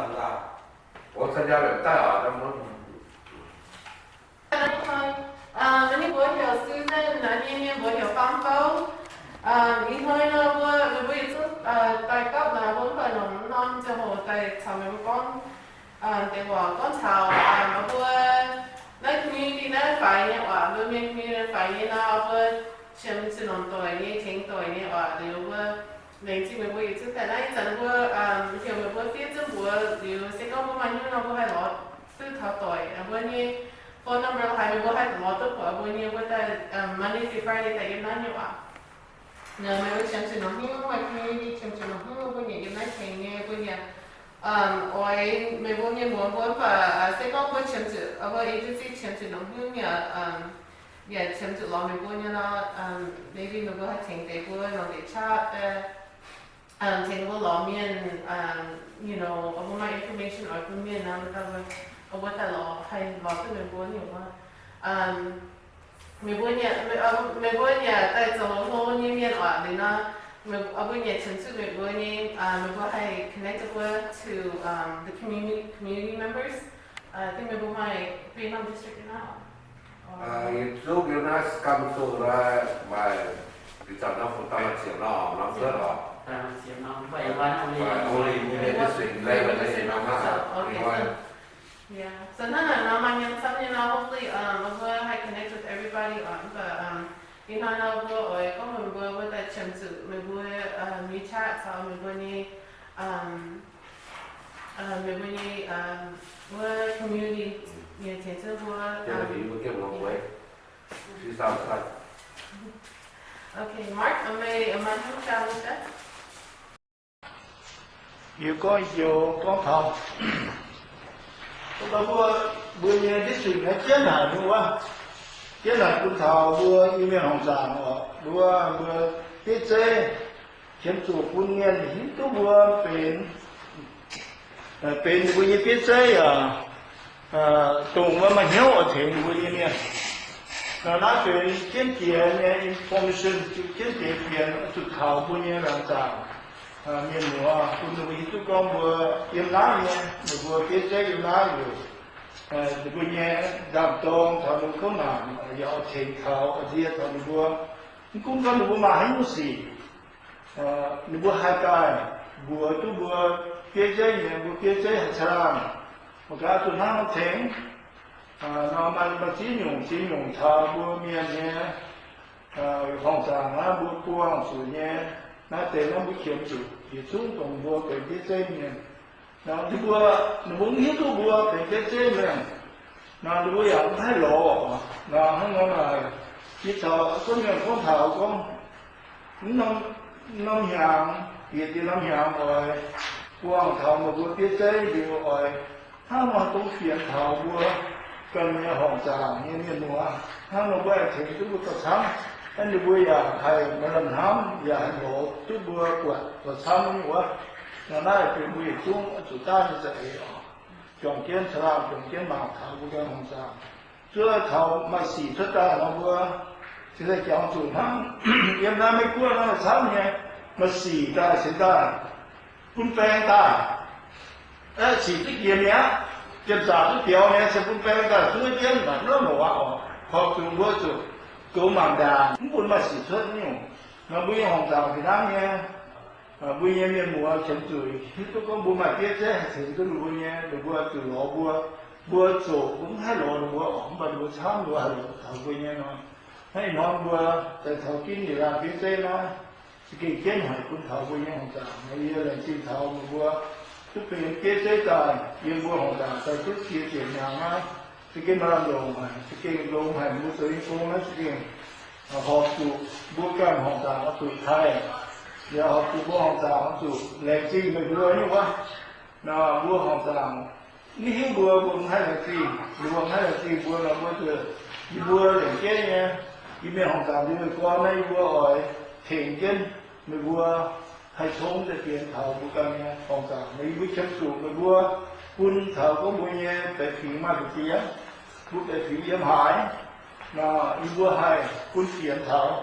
Ov, caux jaa mbiaauc daaih oc, naaiv mbuo. Ninh mbuo heuc Susan, ninh nyei mienh mbuo heuc Fam Fou. Ih hnoi nor mbuo, ninh mbuo yietc zungv daaih gapv naaic, mbuo mv baac longc norm ziangh hoc daaih caux meih mbuo gorngv deix waac, gorngv taux mbuo naaiv community naaiv faix nyei waac, mbuo mienh community faix nyei nor, mbuo qiemx zuqc longc doic nyei, tengx doic nyei waac liuz mbuo laengz zingh meih mbuo yietc zungv daaih. Naaiv ih zanc mbuo heuc meih mbuo fiev zunv mbuox liuz, se gorngv mbuo maaih hnyouv nor, mbuo haih lorz duqv taux doic. Mbuo nyei phone number haiz meih mbuo haih lorz duqv buatc mbuo nyei, mbuo daaih Monday through Friday daaih yiem naaiv nyei waac. Meih mbuo qiemx zuqc longc hnyouv, maaih community qiemx zuqc longc hnyouv, mbuo nyanc yiem naaiv tengx nyei, mbuo nyanc oix meih mbuo mienh muoz mbuo, mv baac se gorngv mbuo qiemx zuqc, mbuo agency qiemx zuqc longc hnyouv yaac, yaac qiemx zuqc lorz meih mbuo nyei nor, maybe meih mbuo haih tengx deix mbuo longc deix qaqv, tengx mbuo lorz mienh, you know, mbuo maaih information oix bun mienh nor, mbuo daaih lorz, haih lorz duqv meih mbuo nyei wuov. Meih mbuo nyanc, meih mbuo nyanc daaih zoux hlo nyei mienh oc, liuz nor, mbuo nyanc qiemx zuqc meih mbuo nyei, meih mbuo haih connect mbuo to the community, community members. I think meih mbuo maaih feix norm district naaiv. Yietc zungv yiem naaiv Sacramento naaiv maaih, ih zanc naaiv fungx daaih maaih ziepc norm, norm cuotv oc. Maaih only mbuo nyei district eleven naaiv nyei norm naaiv. Yeah. So hnangv naaic nor, maaih hnyangx camv nyei nor, hopefully mbuo haih connect with everybody oc. Mv baac ih hnoi nor mbuo oix gorngv mbuox mbuo, mbuo daaih qiemx zuqc meih mbuo WeChat caux meih mbuo nyei, meih mbuo nyei, wuov community nyei tengx zunv mbuo. Okay, Mark, meih maaih haaix nyungc jangx wuov? Yie gorngv joux gorngv taux, mbuo, mbuo nyei district naaiv jienv haic nyei wuov, jienv haic bun taux mbuo Iu-Mienh horngc zaangc oc, mbuo, mbuo bieiv zeiv qiemx zuqc bun mienh hiuv duqv mbuo benx, benx ninh mbuo nyei bieiv zeiv yaac dongh wuov maaih hnyouv oix tengx ninh mbuo nyei mienh. Naaiv benx jienv jiex nyei information, jienv jiex fienx zuqc taux mbuo nyei laangz zaangc mienh muoz, bun ninh mbuo hiuv duqv gorngv mbuo yiem naaiv nyei, ninh mbuo bieiv zeiv yiem naaiv liuz, ninh mbuo nyei ndaam-dorng taux ninh mbuo kouv naanc yaac oix tengx taux, oix ndie taux ninh mbuo. Mv gunv gorngv ninh mbuo maaih haaix nyungc sic, ninh mbuo haih daaih mbuox duqv mbuo bieiv zeiv nyei, mbuo bieiv zeiv haih caangh laangh, mangc gaax zuqc hnangv tengx nor, maaih, maaih ziex nyungc, ziex nyungc taux mbuo mienh nyei horngc zaangc naaiv mbuo buangh zuqc nyei, naaiv deix naaiv mbuo qiemx zuqc yietc zungv dongh mbuo benx bieiv zeiv mienh. Nor ninh mbuo, ninh mbuo mv hiuv duqv mbuo benx bieiv zeiv mienh. Nor ninh mbuo yaac mv haih lorz. Nor hnangv nor naaic, yie caux zuangx mienh gorngv taux gorngv, mv norm, norm hnyangx, bieqc dieh norm hnyangx oix buangh taux meih mbuo bieiv zeiv liuz oix hnangv nor dongh fienx taux mbuo ganh nyei horngc zaangc nyei mienh muoz, hnangv nor mbuo haih tengx duqv mbuo zoux camv, ninh mbuo yaac haih maaih lamh hnamv, yaac haih lorz duqv mbuo buatc zoux camv nyei wuov. Nor naaiv benx mbuo yietc zungv zuqc daaih nyei za'eix oc. Juangc jienv caangh laangh, juangc jienv mangc taux mbuo ganh horngc zaangc. Zuov taux maaih sic cuotv daaih nor mbuo cingx daaih jangx zuqc hnangv yiem naaiv Meiv Guoqv naaiv camv nyei, maaih sic daaih cingx daaih bun baeng daaih. Sic duqv jiex mi'aqv, jiem zaqc duqv biaux mi'aqv, se bun baeng daaih zuov jienv naaic mv lorqc aqv oc. Horpc zuqc mbuo zuqc goux mangc ndaangc, mv bun maaih sic cuotv nyungc. Nor mbuo nyei horngc zaangc fih hnangv nyei. Mbuo nyei mienh muoz qiemx zuqc hiuv duqv gorngv mbuo maaih bieiv zeiv haih tengx duqv ninh mbuo nyei, ninh mbuo zuqc lorz mbuo. Mbuo zoqc mbuo mv haih lorz ninh mbuo oc, mv baac ninh mbuo camv ninh mbuo haih lorz taux mbuo nyei nor. Hnangv ih hnoi mbuo daaih taux ginv yietc laanh bieiv zeiv naaiv, za'gengh jienv haic bun taux mbuo nyei horngc zaangc. Yie laengz zingh taux meih mbuo duqv benx bieiv zeiv daaih yiem mbuo horngc zaangc daaih duqv ziex ziepc hnyangx naaiv. Za'gengh maaih lamh longc haic, za'gengh longx haic, mbuo zoux yiem gong naaiv za'gengh horpc zuqc mbuo ganh horngc zaangc oix zuqc taaih, yaac horpc zuqc mbuo horngc zaangc oix zuqc laengz zingh meih mbuo nyei wuov. Nor mbuo horngc zaangc mv hiuv mbuo, mbuo mv haih laengz zingh, mbuo mv haih laengz zingh mbuo nor, mbuo zuqc, yie mbuo lengc jeiv nyei, yie mienh horngc zaangc ndie meih gorn naaiv, yie mbuo oix tengx jienv meih mbuo haih congx deix fienx taux mbuo ganh nyei horngc zaangc. Meih yie mbuo qiemx zuqc meih mbuo bun taux gorngv mbuo nyei baeqc fingx maaih mbu'ziex, mbuo baeqc fingx yiem haaix, nor yie mbuo haih bun fienx taux.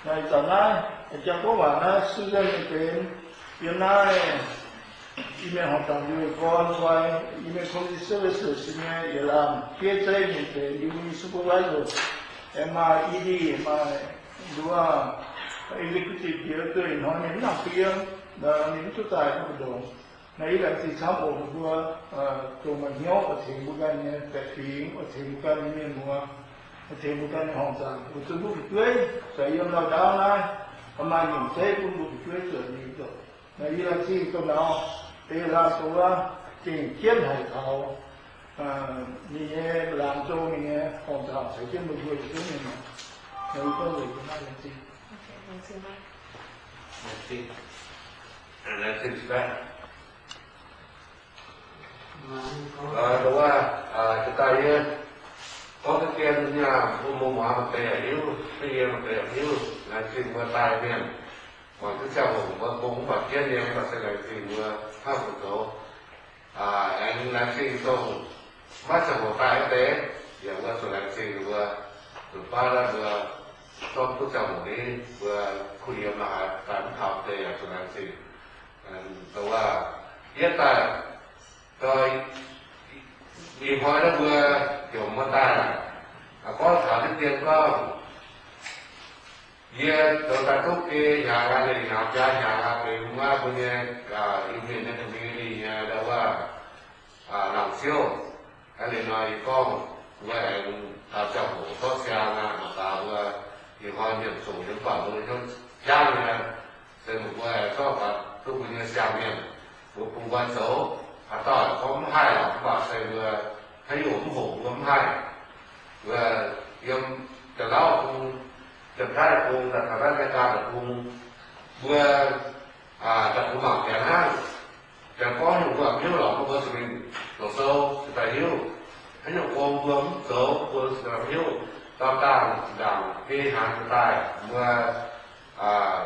Nor ih zanc naaiv jangx gorngv waac naaiv Susan nyei benx yiem naaiv Yie mienh horqc zaangc nduov gorn nqoi, yie mienh community services nyei yietc laanh fiev zeiv mienh deix, yie mienh supervisor, maaih E D, maaih nduov executive director hnoi ninh mv nangc fiev, ninh mv duqv daaih mv ndongc. Naaiv yie laengz zingh camv oc mbuo, dongh maaih hnyouv oix tengx mbuo ganh nyei baeqc fingx, oix tengx mbuo ganh nyei mienh muoz, oix tengx mbuo ganh nyei horqc zaangc, oix zunh mbuo fu'jueiv, za'gengh yiem ndau-ndaauv naaiv, maaih nyungc zeiv bun mbuo fu'jueiv zuotc nyei doqc. Naaiv yie laengz zingh dongh naaiv deix laanh zoux wuov, gengh jienv haic taux ninh nyei laangz zong ninh nyei horqc zaangc caux jienv mbuo mbuo yietc zungv mienh. Naaiv yie gorngv weic naaiv laengz zingh. Laengz zingh. Dongh wuov, jiex daaih yie gorngv deix dien nyei, mbuo muoz-muangz maaih deix yaac hiuv, deix yie maaih deix yaac hiuv, laengz zingh mbuo daaih mienh. Muangx duqv ziangh hoc mbuo bung mv baac jienv nyei, mv baac se laengz zingh mbuo hnangv mbuo zoux. Aengx laengz zingh dongh maiv ziangh hoc daaih wuov deix, yaac mbuo zuqc laengz zingh mbuo, zuqc baav daaih mbuo zorqv duqv ziangh hoc ni, mbuo kuh yiem la'haaix daaih mv taux deix yaac zuqc laengz zingh. Dongh wuov, yietv daaih, ih hnoi naaiv mbuo heuc mbuo daaih, gorngv taux naaiv dien gorngv, yie zoux daaih duqv biei hnyangx aqv, lengh hnyangx biaa hnyangx aqv, benx mbuo nyei Iu-Mienh nyei community nyei ndau wuov laangz ziouv. Aa, liuz nor yie gorngv mbuo aengx taux ziangh hoc zorqv siang aqv, mangc gaax mbuo ih hnoi mienh zuqc yiem baac mbuo hnyouv jangv nyei, se mbuo aengx zorqv gaax duqv mbuo nyei siang mienh, mbuo bun mbuo zoux. Haaix dauh gorngv mv haih lorqc, mv baac se mbuo haaix nyungc mv hoqc mbuo mv haih. Mbuo yiem Janx-Lauv bung, Janx-Taiv bung, daaih taux naaiv America deic-bung, mbuo daaih kungx mangc janx hnangv. Janx gorngv nyungc mbuo mv hiuv lorqc, mbuo zuqc mingh zoux sou cingx daaih hiuv. Haaix nyungc gong mbuo mv zoux mbuo zuqc mv hiuv. Dauh dangh zinh ndaangc biei hnyangx daaih mbuo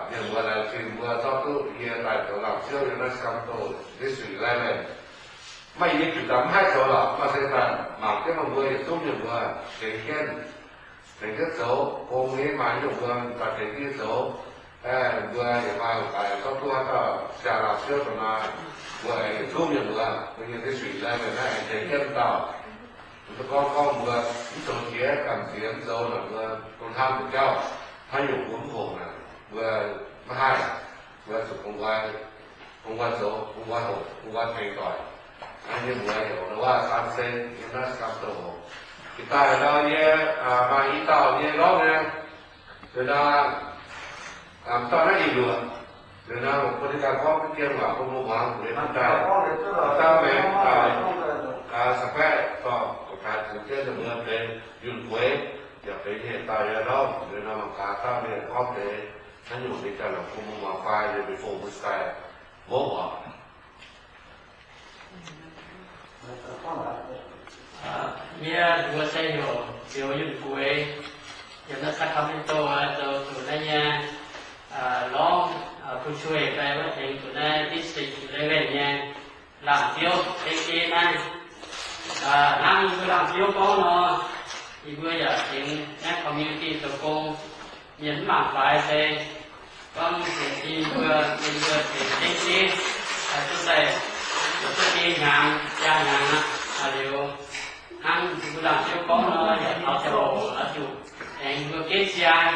mienh muoz laengz zingh mbuo zorqv duqv yie daaih zoux laangz ziouv yiem naaiv Sacramento District eleven. Maaih yie ziouc daaih mv haih zoux lorqc, maaih se daaih mangc jienv meih mbuo yietc zungv mienh muoz tengx jienv, tengx jienv zoux gong ni, maaih nyungc mbuo daaih tengx jienv zoux. Mbuo yaac maaih longc daaih zorqv duqv haaix dauh siang laangz ziouv dongh naaiv, mbuo aengx yietc zungv mienh muoz, mbuo nyei district eleven naaiv aengx tengx jienv dauh. Mv gorngv gorngv mbuo mv zoux jiex, gamh nziex mv zoux nor, mbuo dongh hnamv deix jauv, haaix nyungc mbuo mv hoqc naaic, mbuo mv haih, mbuo zuqc bun nqoi, bun nqoi zoux, bun nqoi hoqc, bun nqoi tengx doic. Naaiv nyei mbuox heuc Noah Samson, yiem naaiv Sacramento. Jiex daaih nor yie maaih i dauh nyei lorqc nyei, liuz nor, dauh naaiv ih luoqc, liuz nor, bun ninh ganh gorngv duqv jiem waac bun mbuo muangx, liuz ninh daaih, dauh maengx daaih, Saqbaeqv dorh, dorh taaix zuqc jienv ninh mbuo benx yunh fuix, yaac benx heh dauh nyei lorqc, liuz nor mangc gaax dauh mienh gorngv deix haaix nyungc ninh ganh lorqc bun mbuo muangx fai liuz mingh fongc mbuo daaih mbuov oc. Yie mbuox se heuc Zioux Yunh Fuix, yiem naaiv Sacramento zoux zuqc naaiv nyei lorngv fu'jueiv fai wuov tengx zuqc naaiv District Eleven nyei laangz ziouv dengv jeiv naaiv. Hnangv yie mbuo laangz ziouv gorngv nor, yie mbuo yaac tengx naaiv community zoux gong. Mienh mv mangc faix se gorngv tengx yie mbuo, yie mbuo tengx dengv jeiv, duqv daaih, duqv deix hnyangx, biaa hnyangx aqv. Liuz hnangv yie mbuo laangz ziouv gorngv nor, yaac taux ziangh hoc oix zuqc tengx mbuo gengh siang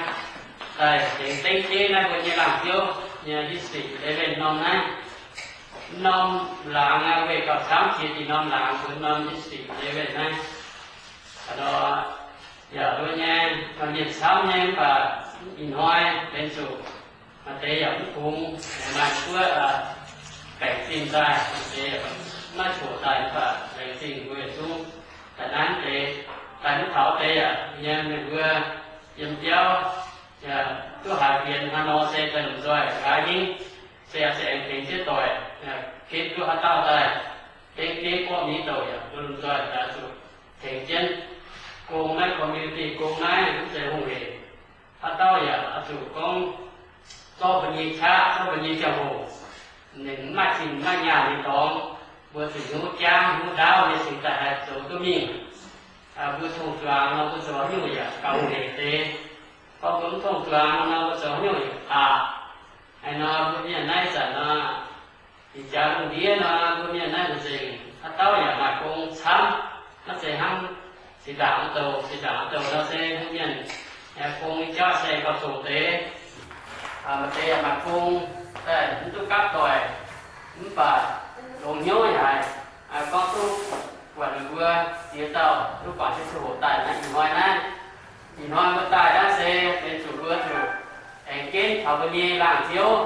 daaih tengx dengv jeiv naaiv mbuo nyei laangz ziouv nyei district eleven norm naaiv. Norm laangz aqv, weih gauh camv jiex dinh norm laangz mbuo norm district eleven naaiv. Aa, yaac mbuo nyei maaih mienh camv nyei mv baac ih hnoi benx zuqc maaih deix yaac mv kungx, maaih guoqv baengc zinh daaih, maaih deix yaac maiv coc daaih mv baac laengz zingh mbuo yietc zungv daaih nanv deix, daaih mv taux deix yaac nyei mienh mbuo yiem biauv duqv haiz fienx hnangv nor se daaih lomh nzoih nqa'haav hingv, se se aengx tengx zieqv doic, ginv duqv haaix dauh daaih, dengv dengv gorqv mingh douc yaac mbuo lomh nzoih daaih zuqc tengx jienv gong naaiv community gong naaiv mv zeiz hungh heic. Haaix dauh yaac oix zuqc gorngv zorqv mbuo nyei qaqv, zorqv mbuo nyei ziangh hoc, ninh mv maaih zinh mv maaih nyaanh nyei dorngx, mbuo zuqc hnyouv jangv hnyouv ndaauv nyei cingx daaih haih zoux duqv mingh. Mbuo tong-zuangx nor mbuo zoux haaix nyungc yaac gauh hungh heic deix. Gorngv mbuo mv tong-zuangx nor mbuo zoux haaix nyungc yaac aqc. Haaix nor mbuo mienh naaiv zanc nor, Ih jaax lungh ndiev nor, mbuo mienh naaiv nzengc, haaix dauh yaac maaih gong camv. Naaiv se hnangv zinh ndaangc wuov douc, zinh ndaangc wuov douc nor se mbuo mienh nyei gong nyei jauv se gauh zoqc deix. Maaih deix yaac maaih gong daaih mv duqv gapv doic, mv baac longx hnyouv yaac haic. Gorngv duqv buatc ninh mbuo ziex dauh duqv guangc jienv ziangh hoc daaih naaiv ih hnoi naaiv. Ih hnoi mbuo daaih naaiv se benx zuqc mbuo zuqc aengx genv taux mbuo nyei laangz ziouv,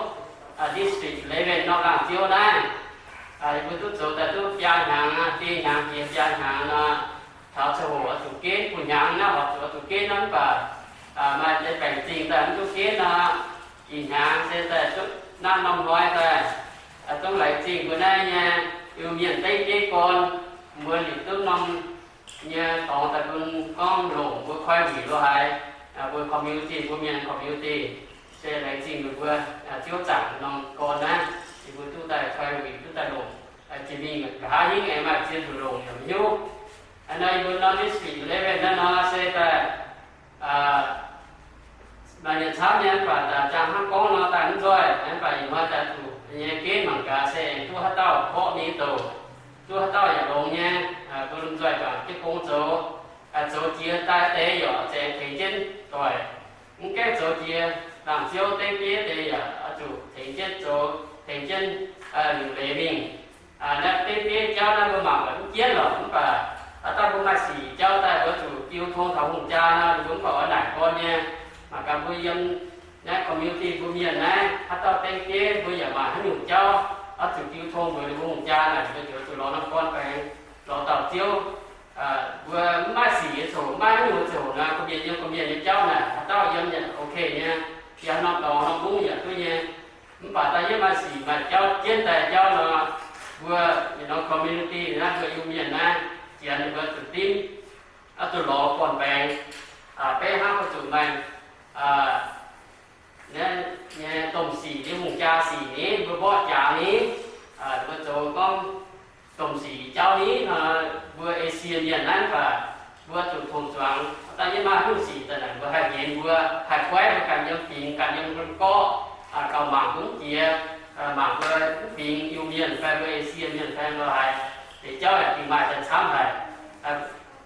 district eleven norm laangz ziouv naaiv. Yie mbuo duqv zoux daaih duqv biaa hnyangx, biei hnyangx jiex biaa hnyangx nor, taux ziangh hoc oix zuqc genv, buo hnyangx naaiv oix zuqc, oix zuqc genv naaiv mv baac maaih deix baengc zingh daaih mv duqv genv nor, ih hnyangx se daaih duqv naaiv norm hnoi daaih, zungv laengz zingh mbuo naaiv nyei Iu-Mienh dengv bieiv gorn, mbuo liuz duqv norm nyei dorngx daaih bun gorngv longc mbuo koi wuic lo haaix, mbuo community, mbuo mienh community, se laengz zingh meih mbuo, Ziouv zaangc norm gorn naaiv, yie mbuo duqv daaih koi wuic, duqv daaih longc. Jiex mingh nqa'haav hingv aengx maaih ziex nduqc longc yaac mv hiuv. Hnangv nor yie mbuo norm district eleven naaiv nor se daaih maaih nyei camv nyei, mv baac zaang hnangv gorngv nor daaih mv nzoih, mv baac ih hnoi daaih zuqc nyei genv mangc gaax se aengx duqv haaix dauh mborqv mingh douc, duqv haaix dauh yaac longx nyei, mbuo lomh nzoih juangc jienv gong zoux. Zoux jiex daaih deix yaac aengx tengx jienv doic. Mv gaengh zoux jiex laangz ziouv dengv bieiv deix yaac oix zuqc tengx jienv zoux, tengx jienv liuc leiz mingh. Naaiv dengv bieiv jauv naaiv mbuo mangc mv jienv lorqc, mv baac haaix dauh mbuo maaih sic jauv daaih mbuo zuqc jiu tong taux hungh jaa nor, mbuo mv baac oix naaic gorn nyei. Mangc gaax mbuo yiem naaiv community mbuo mienh naaiv, haaix dauh dengv bieiv mbuo yaac maaih haaix nyungc jauv oix zuqc jiu tong mbuox ninh mbuo hungh jaa naaic, mbuo ziouc zuqc lorz norm gorn baengx, lorz dauh ziouv. Mbuo mv maaih sic nyei ziangh hoc, mv maaih haaix nyungc nyei ziangh hoc nor, gorqv-mienh yiem gorqv-mienh nyei jauv naaic, haaix dauh yiem yaac ok nyei. Yiem norm dorngx norm mungv yaac duqv nyei. Mv baac daaih yie maaih sic maaih jauv jienv daaih jauv nor, mbuo yietc norm community naaiv, mbuo Iu-Mienh naaiv, janx ninh mbuo zuqc dimv, oix zuqc lorz gorn-baengx, beiv hnangv oix zuqc maaih naaiv nyei domh sic, nyei hungh jaa sic ni, mbuo mborqv jaax ni, mbuo zoux gorngv domh sic jauv ni nor, mbuo Esie mienh naaiv baac mbuo zuqc tong-zuangx. Daaih yie maaih haaix nyungc sic daaih naaic, mbuo haih nqenx mbuo, haih goiv mbuo ganh yiem fingx, ganh yiem gorqv, gauh mangc mbuo mv jiex, mangc mbuo mv fingx Iu-Mienh fai mbuo Esie mienh fai lo haaix, deix jauv yaac dingc maaih daaih camv haic.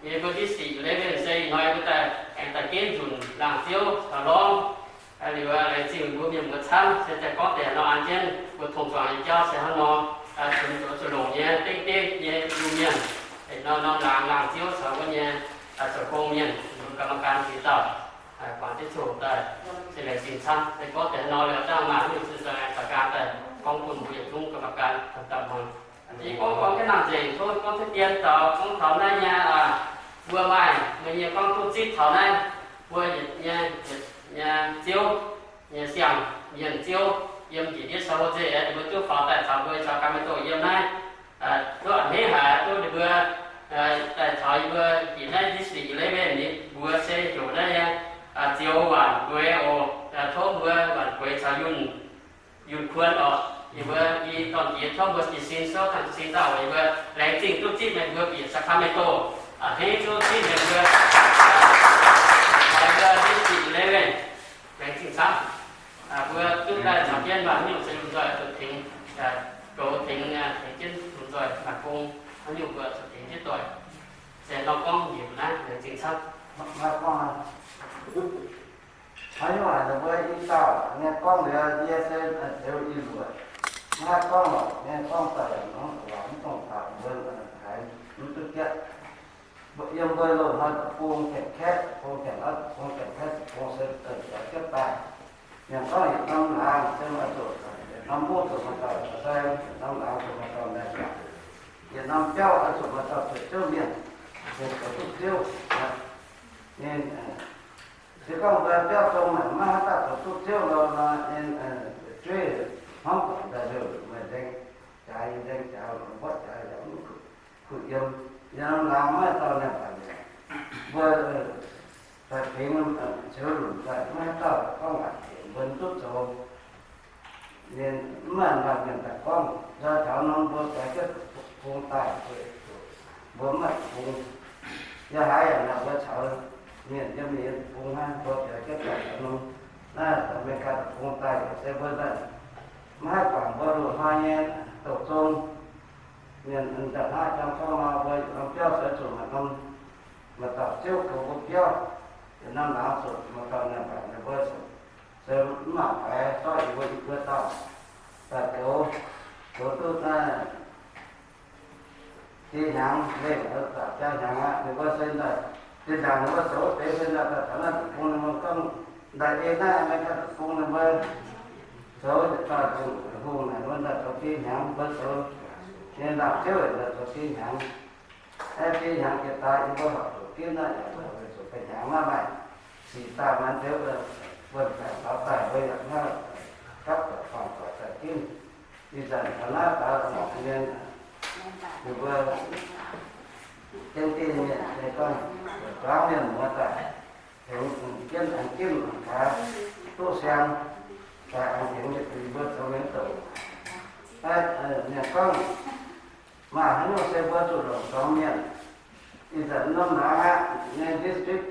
Yie mbuo district eleven se ih hnoi mbuo daaih aengx daaih genv nzunc laangz ziouv taux lorngv. Liuz laengz zingh mbuo mienh mbuo camv, se daaih gorngv deix nor an jienv mbuo tong-zuangx nyei jauv se hnangv nor, cunx zuqc zuqc longc nyei dengv bieiv nyei Iu-Mienh, norm laangz, laangz ziouv caux wuov nyei zoux gong mienh, mbuo กรรมการ ziex dauh, guangc jienv ziangh hoc daaih, se laengz zingh camv. Se gorngv deix nor liuz, dangh maaih haaix nyungc se daaih, daaih gaang daaih gorngv bun mbuo yietc zungv กรรมการ daaih muangx. Yie gorngv gorngv jienv nangh nzengc, tov gorngv cuotv dien daux, gorngv taux naaiv nyei, mbuo maaih meih nyei gorngv duqv zipv taux naaiv, mbuo yietc nyei, yietc nyei ziouv, nyei siang-mienh ziouv, yiem njiec ndiev sou nzengc, mbuo duqv faaux daaih caux mbuo caux ganh mienh doqc yiem naaiv, duqv a'hneiv haic, duqv ninh mbuo daaih caux yie mbuo njiec naaiv district eleven ni, mbuo se heuc naaiv nyei Zioux Waanc Gueix oc. Tov mbuo Waanc Gueix caux Yunh, Yunh Kuon oc. Yie mbuo i dorn-diex tov mbuo jiez sin souv dangh sin dauh, yie mbuo laengz zingh duqv zipv meih mbuo bieqc Sacramento, a'hneiv duqv zipv meih mbuo, meih mbuo district eleven, laengz zingh camv. Mbuo duqv daaih caux jienv maaih haaix nyungc se lomh nzoih zuqc tengx, goux tengx, tengx jienv lomh nzoih maaih gong, haaix nyungc mbuo zuqc tengx jienv doic. Se nor gorngv njiec naaiv laengz zingh camv. Maiv gorngv aqv. Haaix nyungc haic mbuo i dauh nyei gorngv liuz yie se ziouc i luoqc. Maiv gorngv lorqc, nyei gorngv daaih yaac nongx waac mv dongh taux mbuo haiz mv duqv jatv. Yiem mbuo loz-hnoi deic-bung gaengh kaeqv, deic-bung gaengh, deic-bung gaengh kaeqv, deic-bung se deix jienv daaih. Mienh gorngv yietc norm laangz se maaih zuqc, yietc norm mungv zuqc maaih dauh sai, yietc norm laangz zuqc maaih dauh naaic, yietc norm biauv oix zuqc maaih dauh zuqc Ziouv mienh, se zoux duqv Ziouv. Ninh se gorngv mbuo biauv zong naaic maiv haaix dauh zoux duqv Ziouv nor, ninh zueiz hmuangv doic daaih liouh meih nzengc, jaaix nzengc, jaaix mborqv jaaix yaac mv kuh yiem. Yiem laangz maiv dauh naaic baac mbuo daaih tengx ziouc lunc daaih maiv dauh gorngv waac mbuo duqv zoux. Ninh mv maaih mienh daaih gorngv nzoih taux nor mbuo biaux jienv bung daaih, mbuo mv maaih bung. Yiem haaix yaac naaic mbuo caux mienh yiem mienh bung hnangv, mbuo biaux jienv daaih taux nor, naaiv America deic-bung daaih se mbuo daaih maiv haih guangc mbuo loz-hnoi nyei douc zong. Mienh m'daaih hnangv jangx gorngv nor, mbuo yietc norm biauv se zuqc maaih norm, maaih dauh ziouv goux mbuo biauv. Yietc norm laangz zuqc maaih dauh naaic mbatc ninh mbuo, se mv mangc gaax zorqv yie mbuo i buo dauh daaih goux, goux duqv naaiv die hnyangx lengh, zaqc jaa hnyangx aqv. Ninh mbuo se daaih, zinh ndaangc ninh mbuo zoux deix se daaih taux naaiv deic-bung, ninh mbuo gorngv daaih ei naaiv, maiv ganh deic-bung ninh mbuo zoux yietc dauh hungh, hungh naaic mbuo daaih zoux die hnyangx, mbuo zoux nyei ndaangc ziouv daaih zoux die hnyangx. Aeqv, die hnyangx jiex daaih, yie mbuo horpc zuqc ginv naaiv, yaac zuqc ga'hnyangx maiv maaih sic daaih, maaih deix wuonh baengc taux daaih, mbuo yaac maiv gapv doic, fangx doic daaih ginv. Ih zanc taux naaiv daaih mangc mienh, ninh mbuo jienv ginh mienh se gorngv, zuangx mienh muoz daaih, tengx jienv aengx ginv mangc gaax, duqv siang, daaih aengx tengx yietc liuz mbuo zoux mienh douc. Mienh gorngv, maaih haaix nyungc se mbuo zuqc longc zuangx mienh. Ih zanc norm laangz aqv, nyei district,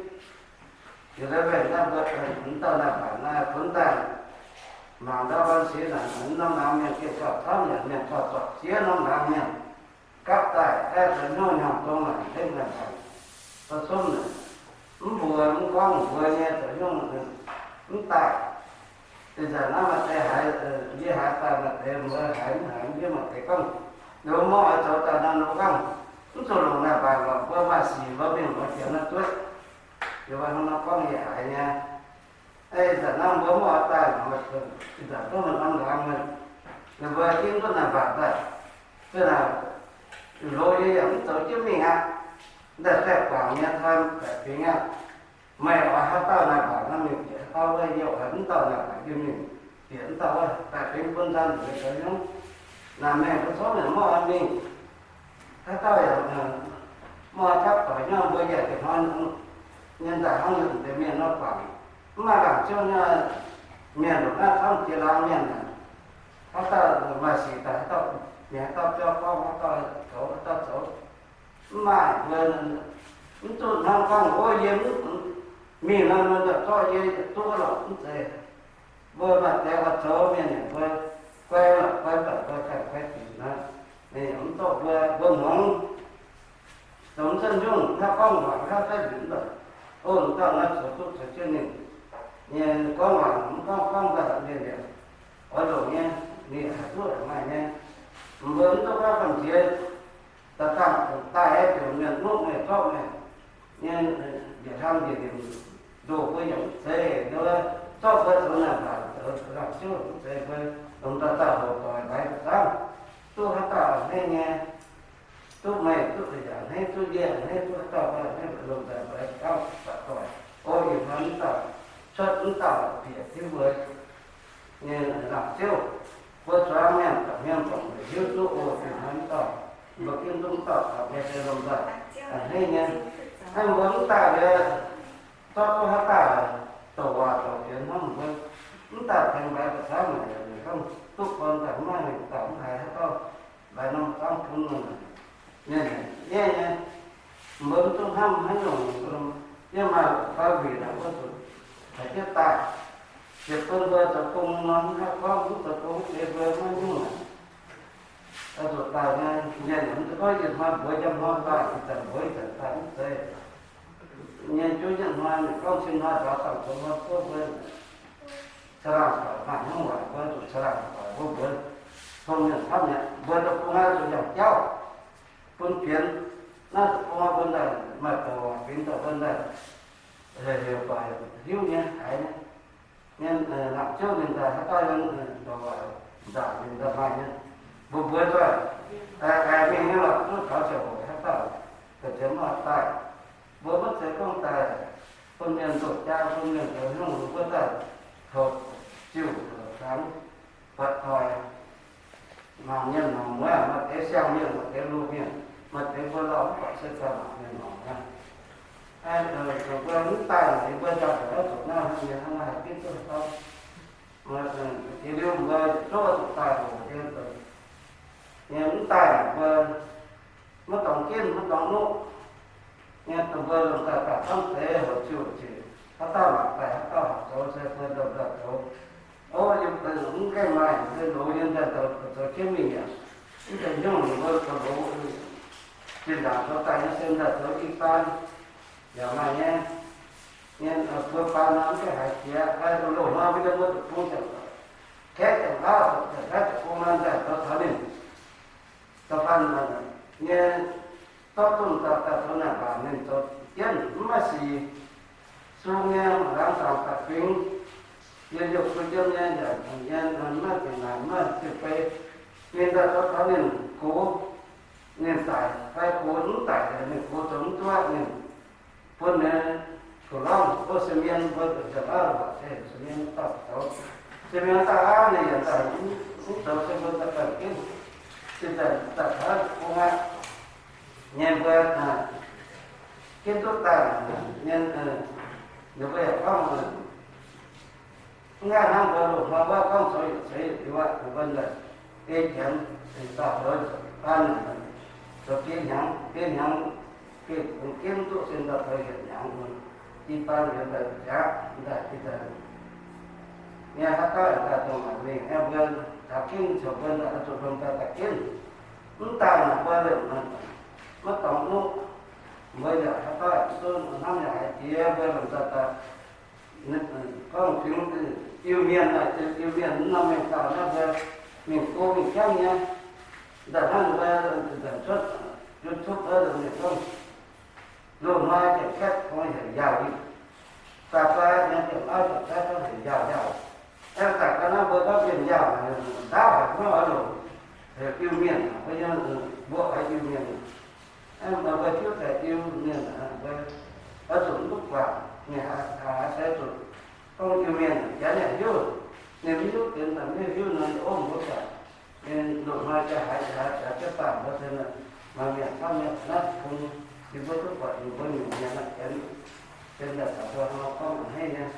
yie la'wenc naaiv mbuo, mv dauh naaiv mbatc naaiv funx daaih, mangc ndau ban seix naaic, norm laangz mienh gengh gauh camv yaac mienh gauh zorpc ziex norm laangz mienh gapv daaih, aeqv, zoux hnyouv hnyangx dongh naaic hengv naaic mbatc, ba'sumv naaic, mv mbuox mv gorngv mbuox nyei zoux hnyouv mv daaih. Ih zanc naaiv maaih deix haiz, yie haiz daaih maaih deix mbuo haiz mv haiz, mv hiuv, maaih deix gorngv, ninh mbuo mv oix zoux daaih nor, ninh mbuo gorngv, mv zuqc longc naaiv mbatc lorqc, mbuo maaih sic mbuo mingh mbuo jiex naaiv dueiv. Ninh mbuo hnangv nor gorngv yie haiz nyei. Ih zanc naaiv mbuo mv oix daaih, ih zanc duqv maaih norm laangz mienh, ninh mbuo ginv duqv naaiv mbatc daaih, duqv naaic, loz yie yaac mv zoux jienv mingh aqv. Daaih zaeqv guangc nyei taan baeqc fingx aqv. Meih oix haaix dauh naaiv mbatc nor, mingh bieqc haaix dauh wuov, yie oix mv dauh naaiv mbatc, yie mingh bieqc mv dauh wuov, baeqc fingx bun nzan nzengc zoux hnyouv. Naaic mengh mbuo zorqv mienh mv oix mingh. Haaix dauh yaac mv oix gapv doic hnyouv, mbuo yaac deix hnoi nyei daaih hnangv nzengc deix mienh nor guangc. Mv maaih laangc ziouv nyei mienh longc naaiv camv jiex laangz mienh aac. Haaix dauh maaih sic daaih, haaix dauh mingh, haaix dauh biauv gorngv, haaix dauh zoux, haaix dauh zoux. Mv maaih mbuo mv duqv hnangv gorngv, o, yie mv mingh nor, ninh daaih zorqv yie duqv lorqc, mv zeiz. Mbuo maaih deix oix zoux mienh yaac mbuo guai lorqc, guai daaih guai ganh guai dinc nor, ninh yaac mv zorqv mbuo, mbuo muangx. Zoux mv zunv nyungc, hnangv gorngv waac hnangv zaiv nzunc daaih, o, dauh naaiv zoux duqv zoux jienv ninh nyei gorngv waac, mv gorngv gorngv daaih ninh yaac oix longc nyei, ninh haih duqv haih maaih nyei. Mbuo mv duqv gorngv gamh nziex daaih dangh daaih haaix diuc mienh nuqv meih zorqv meih nyei njiec hlang njiec nimc ndoh mbuo yaac mv zeiz, nduov zorqv mbuo zoux naaic mbatc zoux laangh ziouv mv zeiz, mbuo longc daaih daaih hoc doic laaix zanv duqv haaix dauh a'hneiv nyei, duqv meih duqv yaac a'hneiv, duqv yie a'hneiv, duqv haaix dauh a'hneiv, longc daaih laaix zanv baac doic. O, ih hnoi mv dauh cuotv, mv dauh bieqc tiuv mbuo nyei laangh ziouv. Mbuo zuangx mienh, mienh dongh meih hiuv duqv, o, ih hnoi mv dauh, mbuo ginv duqv mv dauh taux mbuo se longc daaih a'hneiv nyei. Hnangv mbuo mv daaih liuz, zorqv duqv haaix dauh douc waac douc fienx hnangv mbuo mv daaih tengx mbaix daaih camv, maiv gorngv duqv gorn daaih mv maaih mingh dauh mv haiz haaix dauh mbaix norm zangv bun mienh nyei nyei. Mbuo mv duqv hnamv haaix nyungc, yie maaih fai wuic naaic mbuo zuqc haiz jienv daaih. Ziepc bun mbuo zoux gong nor, mv haih gorngv mv zoux gong mv deix mbuo maiv nyungc naaic. Zuqc daaih nyei, mienh mv zeiz gorngv ih hnoi mbuox njang hnoi daaih, ih zanc mbuox ih zanc daaih mv zeiz. Nyei juov yietv hnoi, gorngv cin hnoi nzaaux dangh zoux hnoi buov mbuo caangh laangh doic maaih hnyouv waaic, mbuo zuqc caangh laangh doic mbuo mbuox tong mienh camv mi'aqv. Mbuo deic-bung naaiv zuqc yangh jauv bun fienx, naaiv deic-bung naaiv mbuo daaih maaih douc waac fingx daaih mbuo daaih heuc doic hiuv nyei haiz nyei. Mienh laangz ziouv ninh daaih haaix dauh yiem douc waac nzaangc ninh daaih maaih nyei. Mbuo mbuox doic, aengx mingh nyei lorqc, duqv taux ziangh hoc haaix dauh ga'ziex mv oix daaih. Mbuo maiv zeiz gorngv daaih bun mienh ndoqc jaa, bun mienh zoux hnyouv, mbuo daaih taux ziuh taux hnaangx, buatc doic, mangc mienh mangc mueiz, maaih deix siang mienh, maaih deix loz mienh, maaih deix mbuo lauh mv baac se daaih mangc mienh mangc mueiz. Mbuo mv daaih, mbuo daaih taux zuqc naaiv hnangv nyei, hnangv naaiv haih ginv duqv haaix dauh. Jiex liuz mbuo yietc zungv zuqc daaih hoc nyei, mv daaih mbuo maiv dorngx ginv maiv dorngx nuqv nyei, dongh mbuo lomh nzoih daaih camv deix hoc ziuh ziec, haaix dauh mangc daaih haaix dauh horpc zoux se mbuo lomh nzoih zoux. O, yie mv gaengh maaih se loz nyei daaih zoux jienv mingh yaac Mv deix nyungc ninh mbuo zoux longx, zinh ndaangc zoux daaih nyei se daaih zoux i baan yaac maaih nyei. Nyei, mbuo baan nor mv gaengh haiz jiex, loz-hnoi mbuo yiem mbuo deic-bung ziangh, kaeqv ziangh auv, kaeqv ziangh bung nor daaih zoux taux ninh, zoux baan nyei, zorqv duqv daaih zoux naaic mbac ninh zoux jienv mv maaih sic. Sung nyei mangc laangz zaangc daaih fingx, yie yiem fu yiem nyei yaac nyei, maiv zingc naaic maiv zingc bei. Ninh daaih zoux taux ninh gox, ninh daic fai gox mv daic, ninh gox zoux mv duqv, ninh bun ninh gox lorngv, o, se mienh mbuo nzengc auv, se mienh dauh zoux, se mienh dauh aqv, ninh yaac daaih mv zoux se mbuo daaih ginv, se daaih daaih taux bung aqv. Nyei mbuo ginv duqv daaih nyei, ninh mbuo yaac gorngv, mv ngaih hnangv mbuo loz-hnoi wuov gorngv zoux yietc seix yietc liuz aqv, mbuo la'bieiv janx dauh zoux baan, zoux biei hnyangx, biei hnyangx, biei kungx ginv duqv sin dauh zoux yietc hnyangx, i baan liuz daaih jaav daaih, nyei haaix dauh daaih dongh naaic mingh, mbuo taux ginv ziouc mbuo daaih zuqc lomh daaih daaih ginv. Mv daaih naaic mbuo maiv dorngx nuqv, mbuo yaac haaix dauh duqv hnamv yaac haiz jiex mbuo lomh daaih daaih gorngv fingx Iu-Mienh, Iu-Mienh mv norm mienh dauh naaiv mbuo mingh go mingh jangv nyei. Ndaaih hnangv mbuo nzengc cuotv YouTube wuov mienh gorngv, loz-hnoi janx-kaeqv gorngv heuc njaaux, daaih fai nyei janx-auv janx-kaeqv gorngv heuc njaaux njaaux. Aengx daaih ga'naaiv mbuo gorngv mienh njaaux, ndaauv haic hnangv oix longc, heuc Iu-Mienh, mbuo nyei mbuoqc haiz Iu-Mienh. Aengx mbuo hiuv daaih Iu-Mienh, mbuo oix zuqc mv duqv guangc, ninh haaix se zuqc gorngv Iu-Mienh, janx yaac hiuv, ninh mv hiuv deix, mv hiuv nor, ov, mbuo guangc. Ninh loz-hnoi jaa haiz jaa haiz jaa jienv baamh mbuo se maaih mienh camv nyei naaiv bung, ninh mbuo duqv buatc ninh mbuo nyungc mienh naaiv janx, se daaih taux mbuo hnangv nor gorngv a'hneiv nyei.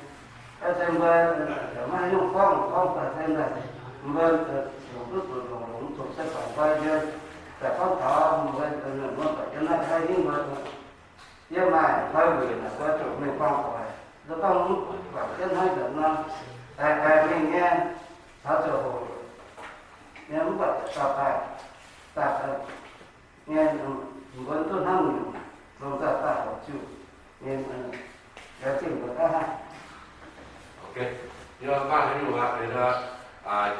Aa, se mbuo yaac maiv haaix nyungc gorngv, gorngv daaih se daaih mbuo longc duqv zuqc longc, longc zuqc se baengc nqoi mbuo daaih gorngv taux mbuo, mbuo buatc jienv naaiv haiv hingv mbuo, yie maaih nqoi weic naaic mbuo zuqc mingh buangh doic, mbuo gorngv mv buatc jienv hnangv nzengc nor, daaih daaih mingh nyei, taux ziouc hoc nyei, mv buatc dauh daaih, daaih nyei, mbuo duqv hnangv nyungc, longc daaih daaih hoc ziuc nyei, laengz zingh mbuo gaav hnangv. Yie maaih haaix nyungc aqv,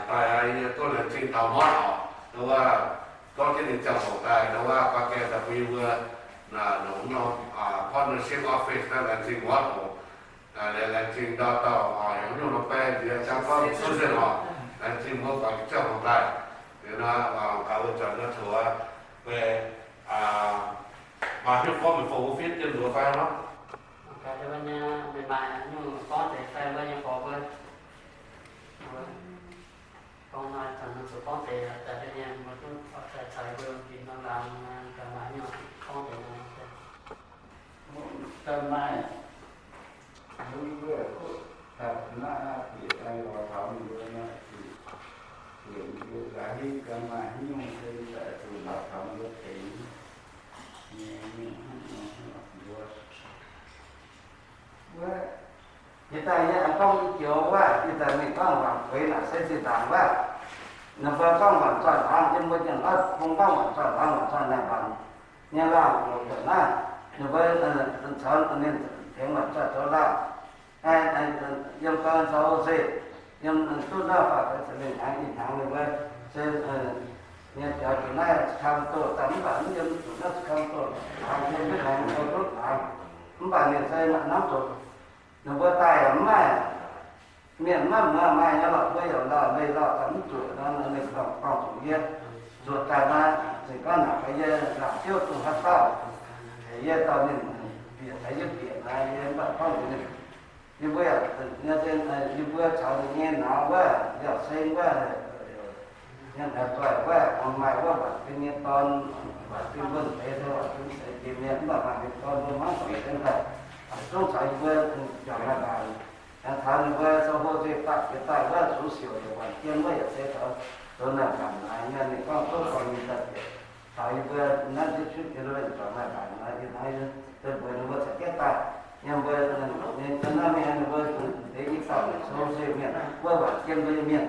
daaih yie duqv laengz zingh taux Mortv oc, ndo wuov, gorngv jienv ninh ziangh hoc daaih, ndo wuov, baa gaeng daaih bun yie mbuo, naaic, longc norm partnership office daaih laengz zingh Mortv oc. Laengz zingh ndau dauh, haaix nyungc nor baeng nziex jangx gorngv Susan oc, laengz zingh mbuo guangc jienv ziangh hoc daaih. Liuz nor, gaax mbuo zanc nor coc, maaih haaix nyungc gorngv meih fongc mbuo fitv jienv mbuo fai nor. Gaax mbuo nyei, meih maaih haaix nyungc gorngv deix fai mbuo nyei gorx mbuo. Gorngv nor, zanc nor zuqc gorngv deix daaih nyei, mbuo duqv caux mbuo bieqc norm laangz, gaax maaih haaix nyungc gorngv deix nor. Daaih maaih, mbuo mbuo kuv taux naaiv bieqc daaih lorz taux mbuo naaiv bieqc, bieqc mbuo gaax hingv gaax maaih haaix nyungc se daaih zuqc lorz taux mbuo tengx nyei mienh hnangv nor mbuo. Wuov, jiex daaih yie gorngv i joux wuov, jiex daaih mingh gorngv waanc gueix naaic se zinh ndaangc wuov, ninh mbuo gorngv waanc zoih hnaangx, yiem mbuo Janx-Lauv bung gorngv waanc zoih hnaangx, waanc zoih naaic mbanc nyei laangh longc nzengc naaiv, ninh mbuo caux ninh tengx waanc zoih zoux laangh. Yiem gau zoux se, yiem duqv naaiv faaux feix ziepc lengh hnyangx ih hnyangx ninh mbuo se nyei biaux jiex naaiv Sacramento daaih, mv baac mv yiem zuqc naaiv Sacramento, hnaangx yiem mv hnaangx mbuo duqv hnaangx. Mv baac ninh se hnamv zuqc ninh mbuo daaih yaac mv maaih mienh, mv maaih muoz maaih nyei lorqc, mbuo yaac lauh leih lauh daaih mv zuqc nor, ninh dorng zuqc yie zuqc daaih nor, zinh gorngv naaic yie laangc Ziouv dongh haaix dauh heuc yie dorh ninh bieqc daaih, yie bieqc naaiv, yie mv baac gorngv ninh, yie mbuo yaac, yie mbuo caux ninh nyei nauz wuov, yaac seng wuov, nyei nauz doic wuov, maaih wuov waanc fim nyei dorn, waanc fim wuonh deix se waanc fim seix jiex mienh, mv baac waanc fim dorn mbuo maiv dorngc se daaih, zungv caux yie mbuo juangc maaih mangc. Yaac taux ninh mbuo sou hlo nzengc daaih, jiex daaih wuov zuqc siouc yaac waanc jien wuov yaac se taux zoux naaic mangc naaiv nyei, ninh gorngv tov dorh ninh daaih bieqc taux yie mbuo naaiv ziex cuotv jiex wuov juangc maaih mangc naaiv, yie hnangv yie mbuox ninh mbuo caux jienv daaih, yie mbuo, ninh naaiv mienh ninh mbuo deix i dauh sou hlo nzengc mienh wuov waanc jien mbuo nyei mienh.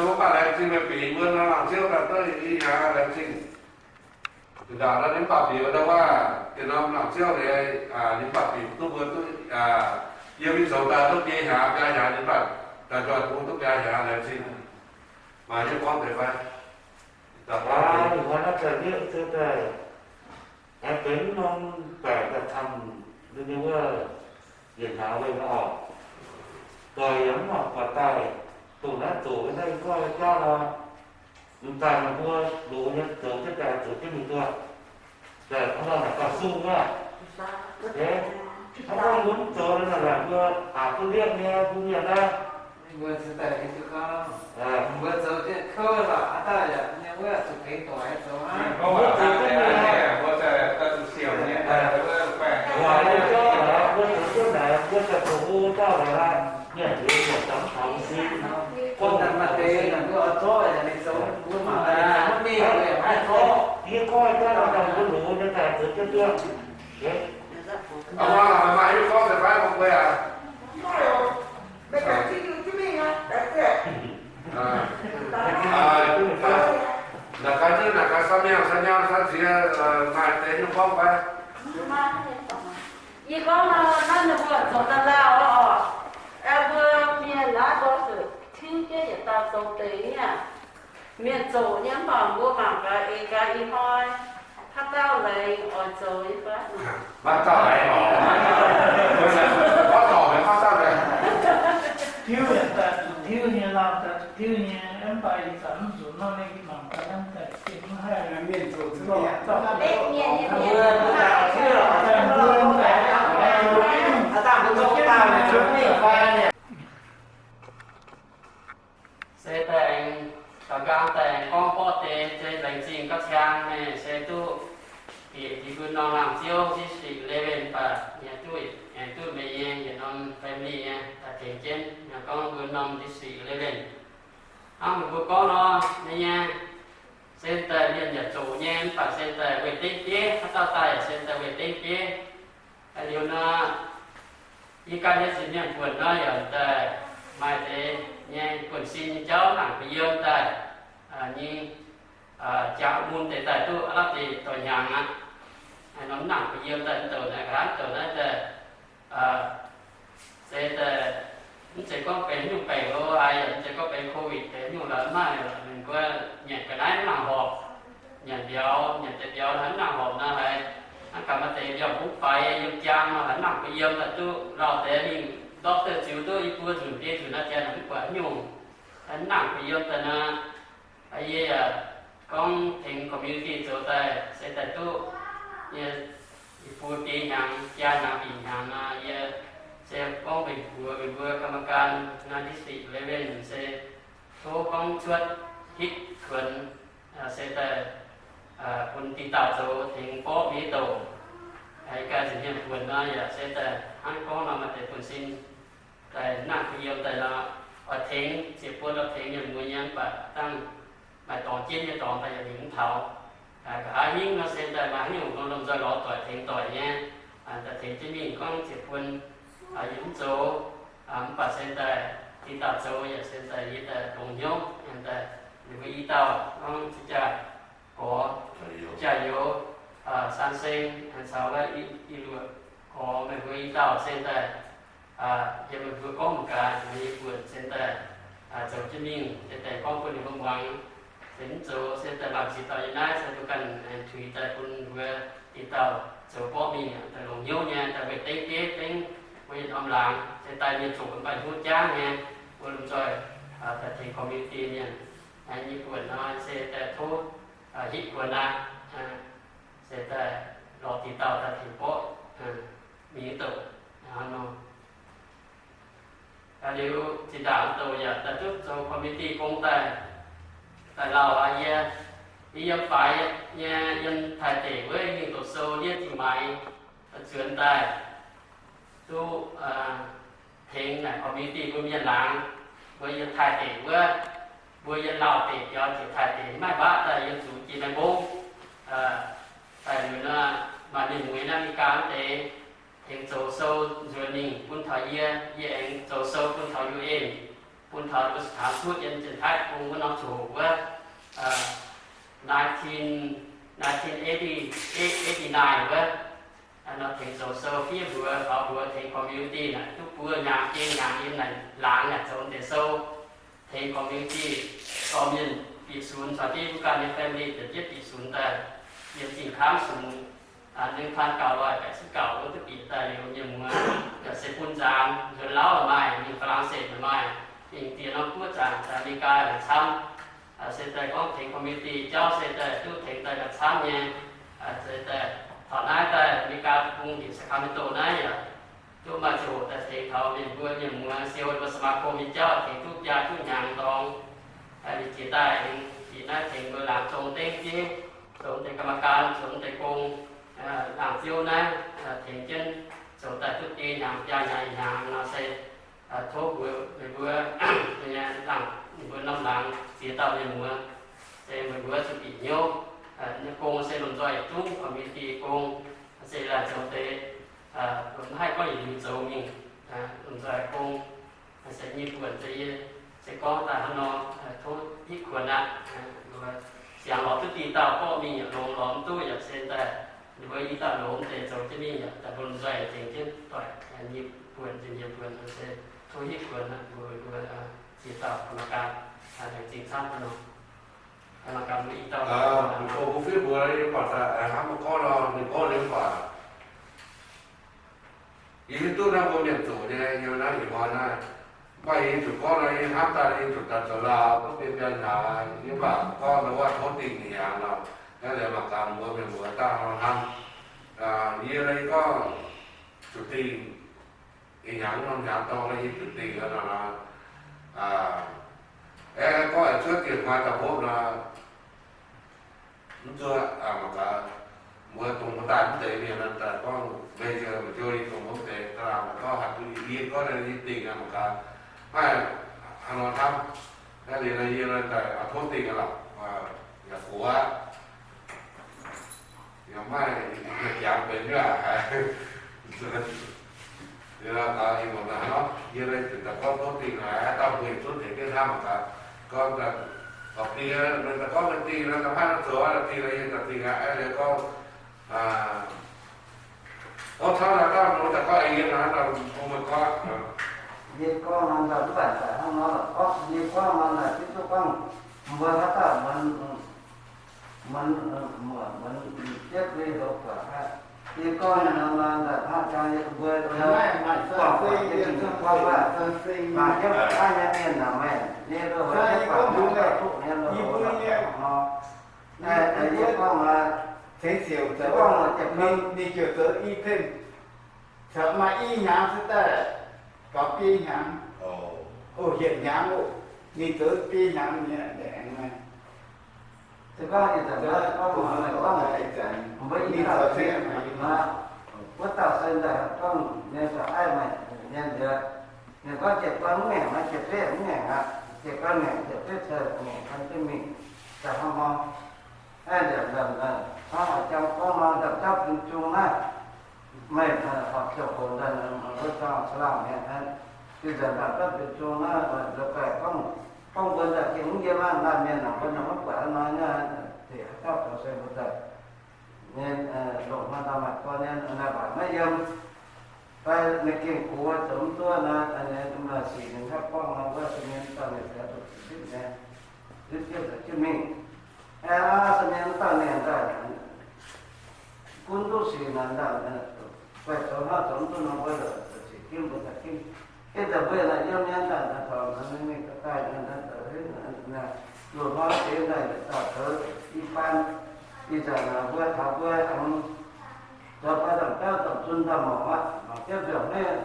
mbuo mv baac laengz zingh meih bieqc mbuo norm laangz ziouv daaih duqv i hnyangx laengz zingh. Zinh ndaangc nor ninh mv baac bieqc wuov dauh waac, deix norm laangz ziouv leiz, ninh mv baac bieqc duqv mbuo duqv, yiem mingh zoux daaih duqv biei hnyangx biaa hnyangx ninh mv baac daaih nzoih bun duqv biaa hnyangx laengz zingh. Maaih hiuv gorngv deix fai? Aa, ninh hnoi naaiv daaih lieqv se daaih aengx benx norm baeqc daaih camv, ninh wuov yietc hnyangx wuov oc. Doic yaac mv mangc buatc daaih, dongh naaiv zoqc naaiv gorngv jauv nor, m'daaih meih mbuo loz nyei zoux jienv daaih zoux jienv mingh duqv. Daaih hnangv nor naaic gauh sung wuov. Hnangv gorngv mbuo mv zoux naaic, mbuo aqc duqv lieqv nyei mbuo mienh naaiv. Mbuo zoux jienv mingh, mbuo zoux jienv naaic, mbuo zoux jienv naaic, mbuo daaih zoux hlo dauh lorqc, mienh nduov mienh daaih mv taux sin, gorngv deix, yie gorngv jauv daaih mbuo loz nyei daaih zoux jienv duqv. Maaih hiuv gorngv deix fai mbuo aqv? Naaic gaax, naaic gaax, samv nyaanh, samv nyaanh, samv ziex, maaih deix nyungc gorngv fai? Yie gorngv nor, naaiv ninh mbuo zoux daaih lauh oc. Aengx mbuo mienh naaiv mbuo zuqc Zingv jienv yietc dauh zoux deix nyei aqv. Mienh zoqc nyei mv baac mbuo mangc gaax, eix gaax ih hnoi haaix dauh laengz oix zoux nyei fai? Haaix dauh laengz oc? Haaix dauh laengz, haaix dauh laengz. Tiuv daaih zuqc tiuv nyei, laanh daaih zuqc tiuv nyei, mv baac ih zanc mv nzunc nor, ninh mangc gaax hnangv daaih gengh mv haih. Mienh zoqc zuqc mienh. Se daaih aengx, gauh nqaang daaih aengx gorngv borqv deix, se laengz zingh gauh ciang naaic se duqv bieqc deix mbuo norm laangz ziouv District Eleven baac yaac duqv, aengx duqv meih nyei yietc norm family nyei daaih tengx jienv, yaac gorngv mbuo norm District Eleven. Hnangv meih mbuo gorngv nor, meih nyei se daaih mienh yaac zoqc nyei, mv baac se daaih weih dengv bieiv, haaix dauh daaih yaac se daaih weih dengv bieiv. Liuz nor, yie ganh nyei nza'hmien buonc nor yaac daaih maaih deix nyei buonv-sin nyei jauv nangc kuh yiem daaih, nyei jangx mun deix daaih duqv aav lapv deix doic hnyangx aqv. Norm nangc kuh yiem daaih mv douc naaiv, nqa'haav douc naaiv daaih, se daaih mv zeiz gorngv benx haaix nyungc baengc lo haaix, yaac mv zeiz gorngv benx COVID benx haaix nyungc lorqc, mv maaih lorqc. Ninh mbuo nyanc ga'naaiv mv nangc horpc, nyanc mbiauz, nyanc deix mbiauz haaix mv nangc horpc nor haiz, hnangv gaax maaih deix mbiauz-mbungv faix yiem jaang nor haaix mv nangc kuh yiem daaih duqv lauh deix mingh doctor ziux duqv i buo nzunc biei nzunc naaiv janx mv buatc haaix nyungc, haaix mv nangc kuh yiem daaih nor. Yie yaac gorngv tengx community zoux daaih se daaih duqv nyei, i buo biei hnyangx, biaa hnyangx, bic hnyangx nor, yie se gorngv mbenc buoz meih mbuo กรรมการ naaiv district eleven se tov gorngv cuotv hitv kuonx se daaih bun dinh dauh zoux tengx borqv mienh douc. Yie ganh nza'hmien buonc nor yaac se daaih hnangv gorngv nor maaih deix buonv-sin daaih nangc kuh yiem daaih nor, oix tengx ziepc buonc oix tengx mienh muoz nyei mv baac dangh maaih dorngx jienv nyei dorngx daaih yaac mingh mv taux. Nqa'haav hingv nor se daaih maaih haaix nyungc nor lomh nzoih lorz doic tengx doic nyei, daaih tengx jienv mingh gorngv ziepc buonc yie mv zoux, mv baac se daaih dinh dauh zoux yaac se daaih yie daaih longx hnyouv daaih. Ninh mbuo i dauh gorngv ziex jaax gorx, jaax youz, San Seng caux i luoqc gorx, meih mbuo i dauh se daaih yiem meih mbuo gorngv mangc gaax, meih nyei buonc se daaih zoux jienv mingh, se daaih gorngv bun ninh mbuo muangx. Se mv zoux se daaih lamh ziex dauh yiem naaiv se mbuo ganh tuix daaih bun mbuo dinh dauh zoux borqv mingh, daaih longx hnyouv nyei, daaih weih dengv bieiv dengv mbuo yietc norm laangz, se daaih mienh zoqc mv baac hnyouv jangv nyei, mbuo lomh nzoih daaih tengx community mienh nyei buonc nor se daaih tov hitv kuonx aqv. Se daaih lorz dinh dauh daaih tengx borqv mingh douc nor. Liuz zinh ndaangc douc yaac daaih duqv zoux community gong daaih, daaih lauh aqv. Yie, yie yiem faix nyei, yiem Taiv deic wuov, yie mingh doqc sou ndiev zingh maaiz zuonx daaih duqv tengx naaic community mbuo mienh laangz, mbuo yiem Taiv deic wuov, mbuo yiem Lauh deic biaux ziouc Taiv deic maiv mbatv daaih yiem zuqc jiex maiv mbong. Daaih liuz nor, maaih mienh mueiz naaiv Meigaa wuov deix tengx zoux sou nzuonx mingh bun taux yie, yie aengx zoux sou bun taux U N, bun taux mbuo ສະຖານທູດ yiem Janx-Taiv Bung wuov norm ziangh hoc wuov, nineteen, nineteen eighty, eighty-nine wuov. Nor tengx zoux sou fiev mbuox faaux mbuox tengx community naaic duqv buo hnyangx biei hnyangx yiem naaic laangz naaic zoux deix sou tengx community, dorh mienh bieqc sunx caux jienv mbuo ganh nyei family daaih jienv bieqc sunx daaih yiem Zingh Kaamv Sungx, หนึ่งพันเก้าร้อยแปดสิบเก้า wuov duqv bieqc daaih liuz mienh muoz yaac se bun nzaanx nzuonx lauv maaih, mingh ฝรั่งเศส maaih, mingh diex norm guoqv zaangc daaih Meigaa laangz camv. Se daaih gorngv tengx community jauv se daaih duqv tengx daaih laangz camv nyei. Se daaih taux naaiv daaih Meigaa Deic-Bung njiec Sacramento naaiv yaac duqv maaih ziangh hoc daaih tengx taux mienh mbuo mienh muoz siou mbuo สมาคม nyei jauv tengx duqv biaa juqv hnyangx dorngx. Ninh jiex daaih aengx bieqc naaiv tengx mbuo laangz zong dengv jienv, zoux deix กรรมการ, zoux deix gong, laangz ziouv naaiv tengx jienv zoux daaih duqv biei hnyangx biaa hnyangx hnyangx nor se tov mbuox meih mbuo, laangz, ninh mbuo norm laangz ziex dauh mienh muoz, se meih mbuo zuqc bieqc hnyouv. Nyei gong se lomh nzoih zungv community gong, se laanh zoux deix, mv haih gorngv yietc liuz zoux mingh, lomh nzoih gong. Se nyei buonc se yie se gorngv daaih hnangv nor, tov hitv kuonx aqv. Siangx lorz duqv dinh dauh borqv mingh yaac longx, lorz mv duqv yaac se daaih ninh mbuo i dauh longx deix zoux jienv mingh yaac daaih mbuo lomh nzoih tengx jienv doic nyei buonc, nzengc nyei buonc se tov hitv kuonx aqv. Mbuo, mbuo Yietc dauh ga'naaiv gan, laengz zingh camv nor. Ga'naaiv gan mbuo i dauh, mbuo fiuv mbuo yie buatc daaih hnangv mbuo gorngv nor, ninh gorngv liuz mv baac yie hiuv duqv naaiv mbuo mienh zuqc nyei yiem naaiv ih hnoi naaiv. Mv baac yie zuqc gorngv nor, yie hnamv daaih yie zuqc daaih zoux lauh duqv biei biei hnyangx, yie mv baac gorngv nor wuov tov dingh hnyangx nor, naaiv liuz mangc gaax mbuo mienh muoz daaih nor hnamv. Yie nor yie gorngv zuqc dingh ih hnyangx norm hnyangx dorngx nor yie zuqc dingh nor, aeqv, gorngv aengx cuotv dieh hmai daaih hopv nor, mv zuov mangc gaax, mbuo dongh mbuo daaih mv deix mienh nor daaih gorngv major majority dongh mbuo mv deix, da'laangc gorngv hatc duqv yie gorngv yie dingh mangc gaax, maiv haaix nor hnamv. Naaiv liuz nor yie daaih tov dingh aqv lorqc, yaac gox aqv. Yaac maiv jangx benx nyuoqc haic. Yie gorngv daaih gorngv tov dingh haic, haaix dauh mbuo zunv tengx jienv hnamv mangc gaax. Gorngv daaih, gorngv daaih gorngv daaih dingh nor, da'faanh nor zoux daaih dingh nor, yie daaih dingh aqv. Liuz gorngv, gorngv taux naaiv dauh nor, daaih gorngv yie nor, daaih bun meih gorngv. Yie gorngv nor, daaih mv baac daaih hnangv nor lorqc, gorngv yie gorngv nor, daaih hiuv duqv gorngv mbuo haaix dauh muonz, muonz, muonz, muonz jienv mbuo heuc buatc aqv. Yie gorngv nor, daaih hnangv jangx mbuo gorngv, gorngv waac, mangc jienv daaih nyei mienh naaic meih nyei lo heuc jienv buatc nyei lo heuc nor. Yie gorngv nor, tengx ziouc zoux, ninh ziouc zoux i pen, caux maaih i hnyangx se daaih gaux biei hnyangx, o, hietc hnyangx oc, ninh zoux biei hnyangx nyei aengx. Se gorngv ih zanc naaiv gorngv mbuo ih zanc, mbuo ih zanc, wuov dauh se daaih gorngv nyei caux aiv meih nyei nziex, ninh gorngv ziepc buo mv ngaengc, maaih ziepc betv mv ngaengc aqv, ziepc buo ngaengc, ziepc betv cai ngaengc gan jienv mingh, daaih hnangv nor. Hnangv jangx gorngv nor, ndapv jauv bun zung naaiv, meih horpc ziangh hoc daaih wuov dauh calaangh mienh, ih zanc ndapv jauv bun zung naaiv, nzuonx baeqc gorngv, gorngv mbuo daaih gengh mv yiem naaiv, laanh mienh naaic mbuo nor maiv buatc hnangv nor nyei, deix haaix dauh zoux se mbuo daaih nyei, longc hnoi daaih maaih gorn nyei, naaiv baac maiv yiem. Fai ninh gengh gox zoux mv duqv naaiv, sic ninh haaix gorngv nor, wuov se mienh dauh ninh se duqv zipv nyei, zipv jienv zoux jienv mingh. Aa, se mienh dauh ninh daaih gunv duqv sic naaic, daaih guaih zoux hnangv zoux mv duqv nor, mbuo ziec jienv mbuo daaih jienv. Ih zanc mbuo naaic yiem mienh daaih naaic taux naaic mingh mingh daaih daaih naaic, loz-hnoi deix daaih yietc dauh zoux i baan. Ih zanc naaic mbuo taux mbuo aengx zoux fai ndamv jauv ndamv zun ndamv mangc aqv, mangc jienv nziouc hneiv,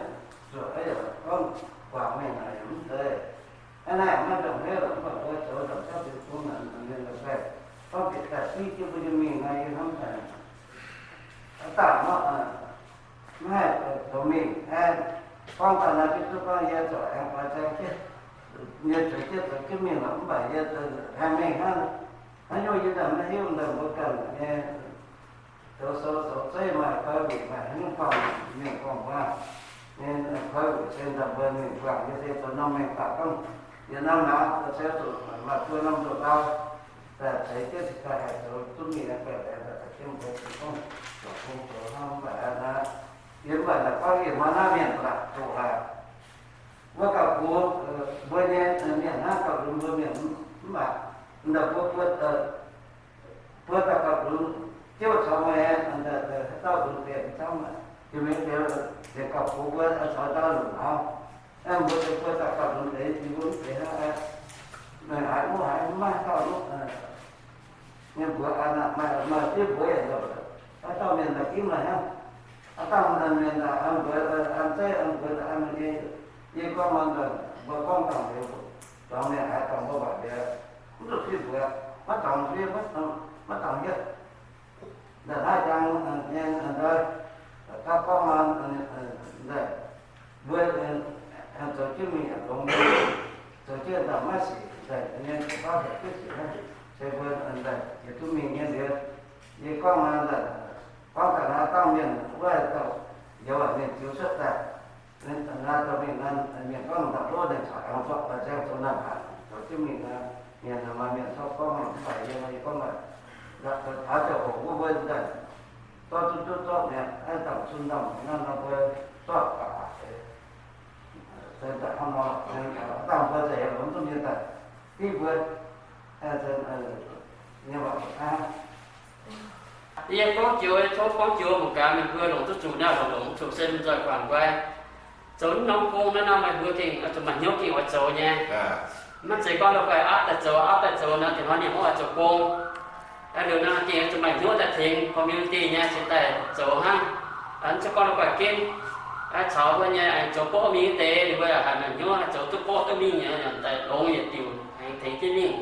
zuoqc yaac gorngv guangc mingh naaic yaac mv zeiz. Hnangv naaic maiv ndongc heuv lorqc, mv baac mbuo zoux ndamv jauv bieqc zung naaic, mienh la'guaih gorngv bieqc daaih div jienv mbuo nyei mingh nor, yie hnamv daaih aav dangh maiv haih zoux mingh. Gorngv daaih naaiv jienv duqv gorngv yie zorc aengx oix zaeng jienv, yie zueiz jienv zoux jienv mingh lorqc, mv baac yie haih mingh hnangv, hnangv nyungc yie daaih maiv hiuv, daaih mbuo ganh nyei zoux sou zoux zeiv maaih koi wuic, maaih haaix nyungc buangh mienh buangh muoz, koi wuic se daaih mbuo mingh buangh. Yie se zoux norm mengh baac gorngv yietc norm nauz se zuqc maaih buo norm ndoqc ndau, daaih ceix jienv se daaih haih zoux duqv mingh baeqc laengz daaih jienv mbuo gorngv zoux gong zoux hnangv mv baac naaiv, yie mv baac daaih gorngv yie hnoi naaiv mienh ba'laqc doqc haic. Mbuo gauh kungx mbuo nyei mienh hnangv gauh lunx mbuo mienh mv baac, ndau mbuo, mbuo, mbuo daaih gauh lunx, Ziouv caux meih haaix dauh lunx deix camv, jiex mingh deix, deix gauh kungx mbuo caux dauh lunx hnangv. Mbuo deix mbuo daaih gauh lunx deix, yie mbuo mv deix hnangv. Meih haiz mv haiz mv maaih dauh nyei mbuox an, maaih ziex mbuox yaac nzauh, haaix dauh mienh daaih ginv meih hnangv. Haaix dauh mienh daaih an mbuox, an zeiv an mbuox daaih an nyei. Yie gorngv nor, mbuo gorngv dangh liuz, zuangx mienh haiz dangh mbuo waaic liuz, mv zuqc fiev mbuox, maiv dorngx fiev, maiv dorngx hietv. Nda'hnangv jangx nyei ndoih, gauh gorngv nor, mbuo zoux jienv mingh yaac longx, zoux jienv daaih maiv sic, nzengc nyei baav hec duqv sic hnangv. Se mbuo nzengc jiex duqv mingh nyei liuz, yie gorngv nor, gorngv ga'naaiv dangh mienh wuov dauh youz mienh ziux cuotv daaih, naaiv dorh mingh nor, mienh gorngv daaih lov ninh caux aengx zorqv daaih nzaeng zoux naaiv haic, zoux jienv mingh nor, mienh maaih mienh zorqv gorngv mv baac yie gorngv, taux ziangh hoc wuov mbuo nzengc zorqv duqv duqv zorqv mi'aqv, dangh cun dangh naaiv nor mbuo zorqv baac Yie gorngv joux, tov gorngv joux mangc gaax meih mbuo longc duqv zuqc naaiv, longc longc zuqc se mv nzoih guangc guai. Zoux norm gong naaiv nor meih mbuo gengh oix zuqc maaih hnyouv gengh oix zoux nyei. Maiv zeiz gorngv la'guaih aapv daaih zoux, aapv daaih zoux nor, da'faanh ninh mv oix zoux gong. Liuz nor gengh oix zuqc maaih hnyouv daaih tengx community nyei cingx daaih zoux hnangv. Mv zeiz gorngv la'guaih ginv caux mbuo nyei zoux borqv mingh deix, ninh mbuo haiz maaih hnyouv haih zoux duqv borqv duqv mingh nyei, daaih longx yietc diuc aengx tengx jienv mingh.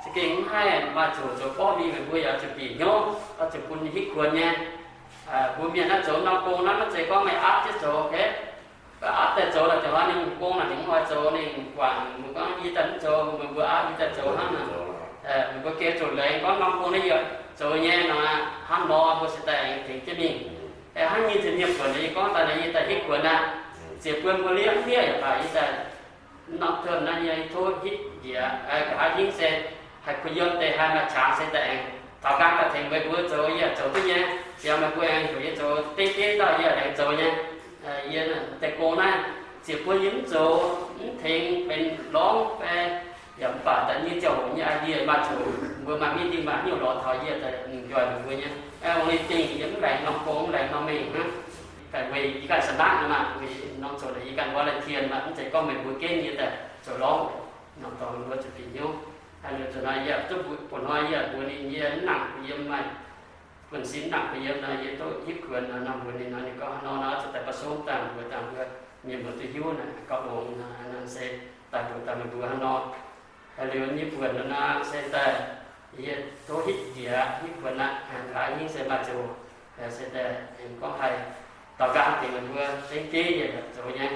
Se gengh mv haih maaih zuqc zoux borqv mingh, meih mbuo yaac oix zuqc bieqc hnyouv, oix zuqc bun hiuv kuonx nyei, mbuo mienh naaiv zoux norm gong naaiv maiv zeiz gorngv meih aapv jienv zoux, aapv daaih zoux la'jangc ninh gong naaic ninh mv oix zoux, ninh guangc mbuo gorngv yie daaih mv zoux, meih mbuo aapv yie daaih zoux hnangv naaic. Meih mbuo gengh zuqc laengz gorngv norm gong naaiv yie zoux nyei nor, hnangv nor mbuo se daaih aengx tengx jienv mingh. Hnangv nyei ziex nyei buonc yie gorngv daaih naaic yie daaih hiuv kuonx aqv. Ziec buo mbuo lieqv lieqv yaac baac yie daaih norm term naaiv yie tov hitv njiec nqa'haav hingv se haih kuh yiem deix haih maaih qangx se daaih aengx taux nqaang daaih tengx meih mbuo zoux, yie zoux duqv nyei. Ziangx meih mbuo aengx heuc yie zoux deix deix dauh yie laengz zoux nyei. Yie deix gong naaiv ziec buo yie mv zoux, mv tengx benx lorngv fai yaac mv baac daaih nyei ziangh hoc nyei idea maaih zuqc mbuo maaih meeting maaih haaix nyungc lorz taux yie daaih njoih meih mbuo nyei. Ong-lei dingh yie mv laengz norm gong, mv laengz norm mengh hnangv. Ganh weic yie ganh sa'naqv nor maah, weic norm zoux naaic yie ganh volunteer maah, mv zeiz gorngv meih mbuo ginv yie daaih zoux lorngv. Norm dorngx mbuo zuqc bieqc hnyouv. Liuz zuqc nor yie duqv mbuox, buatc hnoi yie mbuox ninh, yie mv nangc kuh yiem, maaih buonv-sin mv nangc kuh yiem nor, yie duqv hiuv kuonx nor, mbuox ninh nor, ninh gorngv hnangv nor nor, zuqc daaih ba'somv dangh mbuox dangh mbuo mienh muoz duqv hiuv naaic, gauh longx nor, hnangv se daaih mbuox daaih meih mbuo hnangv nor. Liuz nyei buonc nor se daaih yie tov hitv njiec, hitv kuonx aqv, nqa'haav hingv se maaih ziangh hoc se daaih aengx gorngv haih daux nqaang tengx meih mbuo dengv jeiv yie zoux nyei,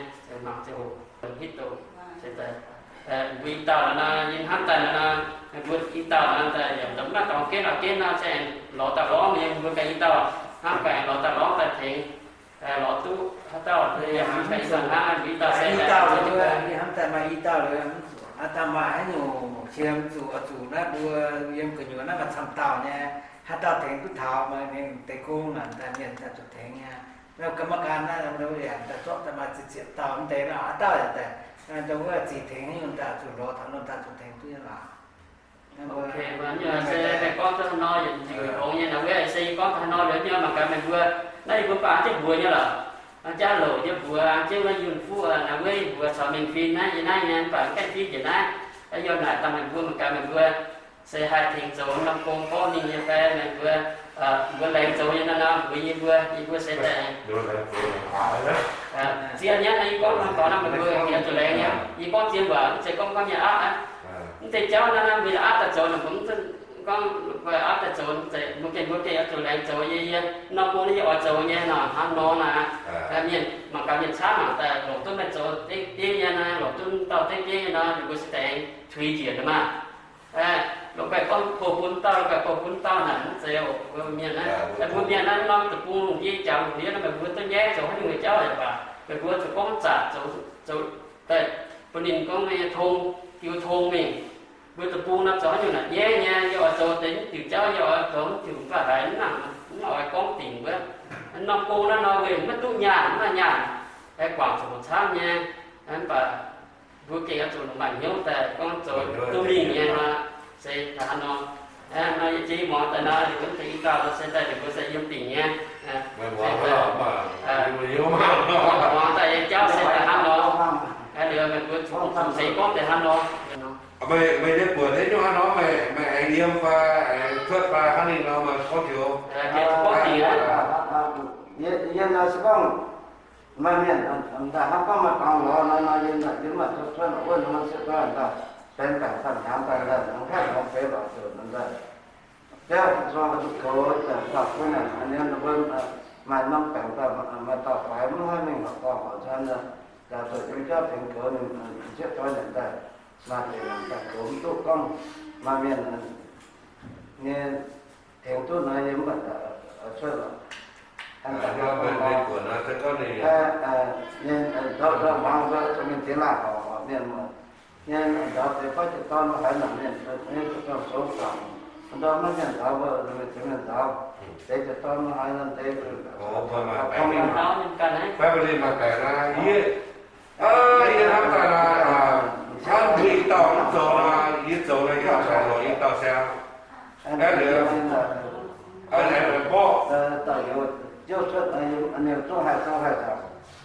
mangc ziangh hoc hitv doqc se daaih mbuo i dauh nor, yie hnamv daaih nor, mbuo i dauh nor daaih yaac mv maaih dorngx genv lorz genv nor, se aengx lorz daaih lorngv nyei, mbuo ganh i dauh hnamv ganh lorz daaih lorngv daaih tengx, lorz duqv haaix dauh yaac hnamv ganh i dauh hnangv, mbuo i dauh se i dauh, yie hnamv daaih maaih i dauh liuz, aa, daaih maaih haaix nyungc qiemx zuqc, zuqc naaiv mbuo yiem gu'nyuoz naaiv maaih camv dauh nyei, haaix dauh tengx duqv taux maaih ninh deix gong naaic daaih mienh daaih zuqc tengx nyei. Naaiv ga'maiv gan naaiv yaac daaih zorqv daaih maaih ziepc ziepc dauh mv deix nor, haaix dauh yaac daaih dongh wuov zic tengx haaix nyungc daaih zuqc lorz taux norm daaih zuqc tengx duqv nyei lorqc. Se gorngv duqv haaix nor yietc diuc longx nyei naaiv, wuov se yie gorngv duqv haaix nor liuz nyei mangc gaax meih mbuo, naaiv yie mbuo baac jienv mbuox nyei lorqc. Jaav louc yie mbuox jienv wuov Yunh Fuqv naaiv, wuov yie mbuox caux mingh fin naaiv, yie naaiv nyei mv baac mv gaengh fiev njiec naaiv. Yiem naaic dangh meih mbuo mangc gaax meih mbuo se haih tengx zoux norm gong gorngv mingh nyei fai meih mbuo, mbuo laengz zoux nyei nor, mbuox yie mbuo, yie mbuo se daaih ziex nyei naaiv yie gorngv norm dorngx naaiv meih mbuo gengh zuqc laengz nyei. Yie gorngv ziex waac mv zeiz gorngv gorngv nyei aapv aqv. Mv deix jauv naaiv naaiv mbuo aapv daaih zoux nor, mv gorngv aapv daaih zoux, mbuo gengh, mbuo gengh oix zuqc laengz zoux nyei. Yie norm gong naaiv yie oix zoux nyei nor, hnangv nor naaic, mienh mangc gaax mienh camv mangc daaih longc duqv meih zoux dengv diev nyei naaiv, longc duqv dauh dengv diev nyei nor, ninh mbuo se daaih tuix njiec nor maah. Longc guaih gorngv bouh bun dauh, longc guaih bouh bun dauh naaic mv zeiz oc. Mbuo mienh naaiv, mbuo mienh naaiv norm deic-bung lungh ndiev jangx lungh ndiev naaiv, meih mbuo duqv nyaiv zoux haaix nyungc jauv yaac baac, meih mbuo zuqc gorngv zanc zoux, zoux daaih bun ninh gorngv nyei tong, jiu tong mingh. Mbuo deic-bung nor zoux haaix nyungc naaic nyaiv nyei, yie oix zoux deix mv diuc jauv, yie oix zoux mv diuc, mv baac haiz mv nangc, mv oix gorngv dingc wuov. Norm gong naaiv nor weic maiv duqv nyaanh, mv maaih nyaanh, guangc zuqc camv nyei, mv baac mbuo gengh oix zuqc maaih hnyouv daaih gorngv zoux duqv mingh nyei nor, se daaih hnangv nor. Nor yie jiex muangx daaih nor, liuz wuov deix i dauh nor se daaih ninh mbuo se yiem dingc nyei. Muangx daaih yie jauv se daaih hnangv nor. Liuz meih mbuo zuqc seix gorngv daaih hnangv nor. Meih, meih nyei buonc naaiv nyungc hnangv nor, meih, meih aengx yiem fai aengx cuotv fai hnangv ninh nor, meih gorngv joux. Gorngv dingc aqv. Yie, yie nor se gorngv maaih mienh daaih hnangv gorngv maaih dorngx lorz nor, nor yie, yie mv baac cuotv cuotv wuov nor, maiv se gorngv daaih benx baengc fanh hnyangx daaih, daaih longx haih longx feix lorqc zoux nor daaih. Jauv zuangx goux zanc dauh gunv naaic, ninh mbuo maaih norm baengc daaih, maaih dauh faix mv haih mingh lorqc, dorh horc cuotv, yaac zoux jiem jauv tengx goux ninh, zieqv doix nyanc daaih, maaih deix daaih goux mv duqv gorngv maaih mienh nyei tengx duqv nor, yie mv baac cuotv lorqc. Ninh ndortv ndortv muangx mbuo zuqc mingh dingx laangh horc horc mienh, nyei ndortv deix goiv jiex dorn mbuo haiz naaic mienh, nyei zoux guangc, ndortv maiv mienh nzaaux mbuo, mienh ziex mienh nzaaux, deix jiex dorn mbuo haiz nor deix, family maaih baengc naaiv, yie, yie Hnangv daaih naaic, hnangv mbuo i dauh mv zoux nor, yie zoux nor, yie oix longc i dauh siang. Aa, liuz, aa, liuz, mborqv. Yie zungv haih, zungv haih nzaangc,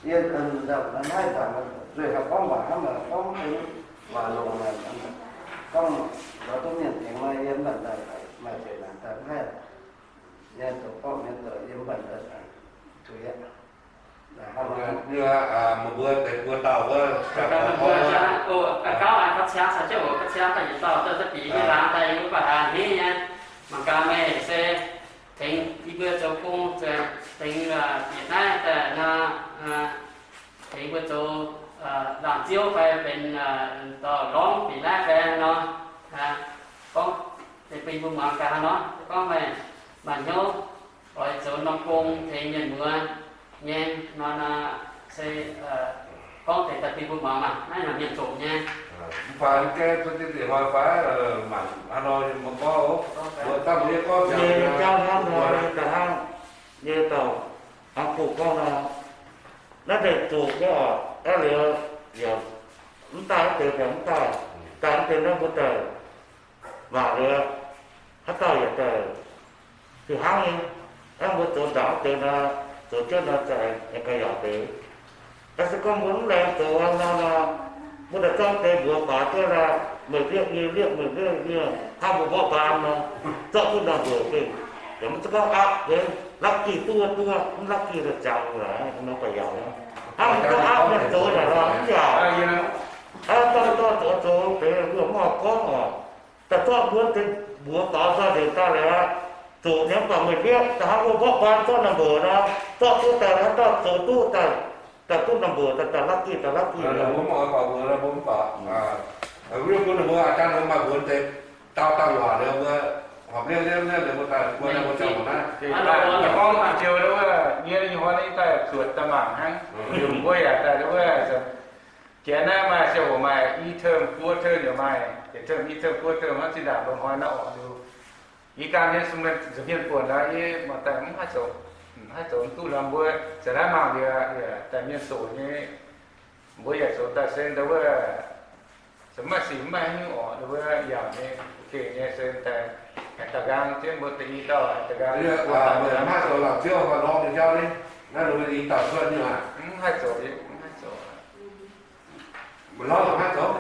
yie haih nzaangc, zueih haih gorngv waac hnangv naaic, gorngv waac longx naaic, gorngv lorz duqv mienh tengx nor, yie mv baac maaih zeqc naanc daaih mv haih. Mienh zoux borqv, mienh zoux yie mv baac zuqc yie. Meih mbuo deix buo dauh wuov, gauh a'ciangv caux jienv oc, gauh ciangv daaih yietc dauh, daaih bieqc yie laangz daaih yie mbuo baac haaz hniev nyei. Mangc gaax meih se tengx yie mbuo zoux gong, tengx bieqc naaiv daaih nor, tengx mbuo zoux laangz ziouv fai benx dorh lorngv bieqc naaiv fai nor, gorngv deix bun mbuo muangx gaax nor, gorngv meih maaih hnyouv oix zoux norm gong tengx mienh muoz nyei nor, se gorngv deix daaih bun mbuo muangx maah. Naaiv nor mienh zoqc nyei. Mv baac mv gaengh cuotv diqv dingc hnoi fai, mangc haaix nor mbuo gorngv oc. Mbuo dangh mbuo nyei gorngv jangx nyei jauv hnangv nor, da'hnangv nyei dauh hnangv bun gorngv nor, naaiv deix zoqc nyei oc, aa liuz yaac mv daaih wuov deix yaac mv daaih, daaih wuov deix naaiv mbuo daaih waac liuz, haaix dauh yaac daaih fih hnangv nyei. Aa, mbuo zoux ndaangc wuov deix nor, zoux jienv nor za'gengh gauh yaauc deix. Aa, se gorngv mbuo mv laengz zoux nor, mbuo daaih zorqv deix mbuox faaux jienv nor, meih lieqv yie lieqv, meih lieqv yie, hnangv mbuo mborqv mbaan nor, zorqv duqv norm mbuox gengh, yaac mv zeiz gorngv aqv, lucky duqv duqv, mv lucky daaih ziangx laaix nor gauh yaauc. Hnangv mbuo gorngv aqv mienh zoux naaic nor mv yaauc. Aa, dorh dorh zoux zoux deix mbuo mv oix gorngv oc. Daaih zorqv mbuo deix mbuox faaux nzoih nzengc daaih liuz, zoqc nyei mv baac meih lieqv daaih hnangv mbuo mborqv mbaan zorqv norm mbuox nor, zorqv duqv daaih haaix dauh zoux duqv daaih, daaih duqv norm mbuox daaih, daaih lucky, daaih lucky. Mbuo mv oix baac mbuox, mbuo mv baac, mbuo bun ninh mbuo aa, jangx ninh mbuo maaih mbuox deix dauh dangh waac liuz, mbuo horpc liemh liemh liemh liuz mbuo daaih, mbuo daaih mbuo ziangh hoc naaiv. Gorngv dangh ziouc wuov, nyei nyei hnoi naaiv daaih zuotc daaih mangc hnangv. Mbuo yaac daaih wuov, janx naaiv maaih ziangh hoc maaih i term, buo term yaac maaih, yietc term, i term, buo term hnangv zinh ndaangc loz hnoi naaiv oc. Liuz, yie ganh nyei nza'hmien buonc naaiv, yie mangc daaih mv haih zoux, mv haih zoux mv duqv lamh mbuo. Zanc naaiv mangc liuz, daaih mienh zoqc nyei, mbuo yaac zoux daaih se ndau wuov, se maiv sic mv maaih haaix nyungc oc, ndau wuov yaac nyei, gengh nyei se daaih, haaix dauh nqaang jienv mbuo deix i dauh, haaix dauh nqaang, maiv zoux laangz ziouv lorngv nyei jauv ni, naaiv ninh i dauh cuotv nyei aqv. Mv haih zoux, mv haih zoux. Maiv lorngv maiv zoux.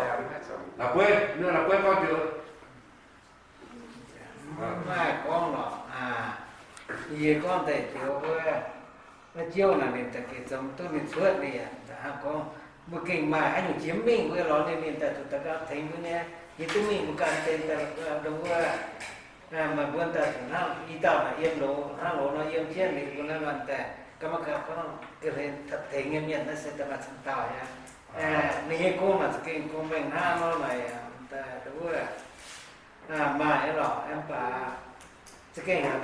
La'bueiv, ninh la'bueiv gorngv diuh. Maiv gorngv lorqc. Yie gorngv deix diuh wuov, wuov jiouv naaic ninh daaih gengh zoux duqv ninh cuotv ninh aqv. Hnangv gorngv mbuo gengh maaih haaix nyungc jiex mv mingh mbuo lorz ninh, ninh daaih zuqc daux gaux tengx mbuo nyei. Yie duqv mingh mbuo ganh deix daaih ndongc wuov, maaih mbuo daaih zuqc hnangv i dauh naaic yiem loz, hnangv loz nor yiem jienv liuz mbuo naaiv maanh daaih ga'maiv ga'maiv gorngv ga'hlen tengx nyei mienh naaiv se daaih maaih camv dauh aqv. Ninh nyei gong naaic za'gengh gong mengh hnangv nor naaic, ndongc wuov maaih nyei lorqc. Mv baac za'gengh haaix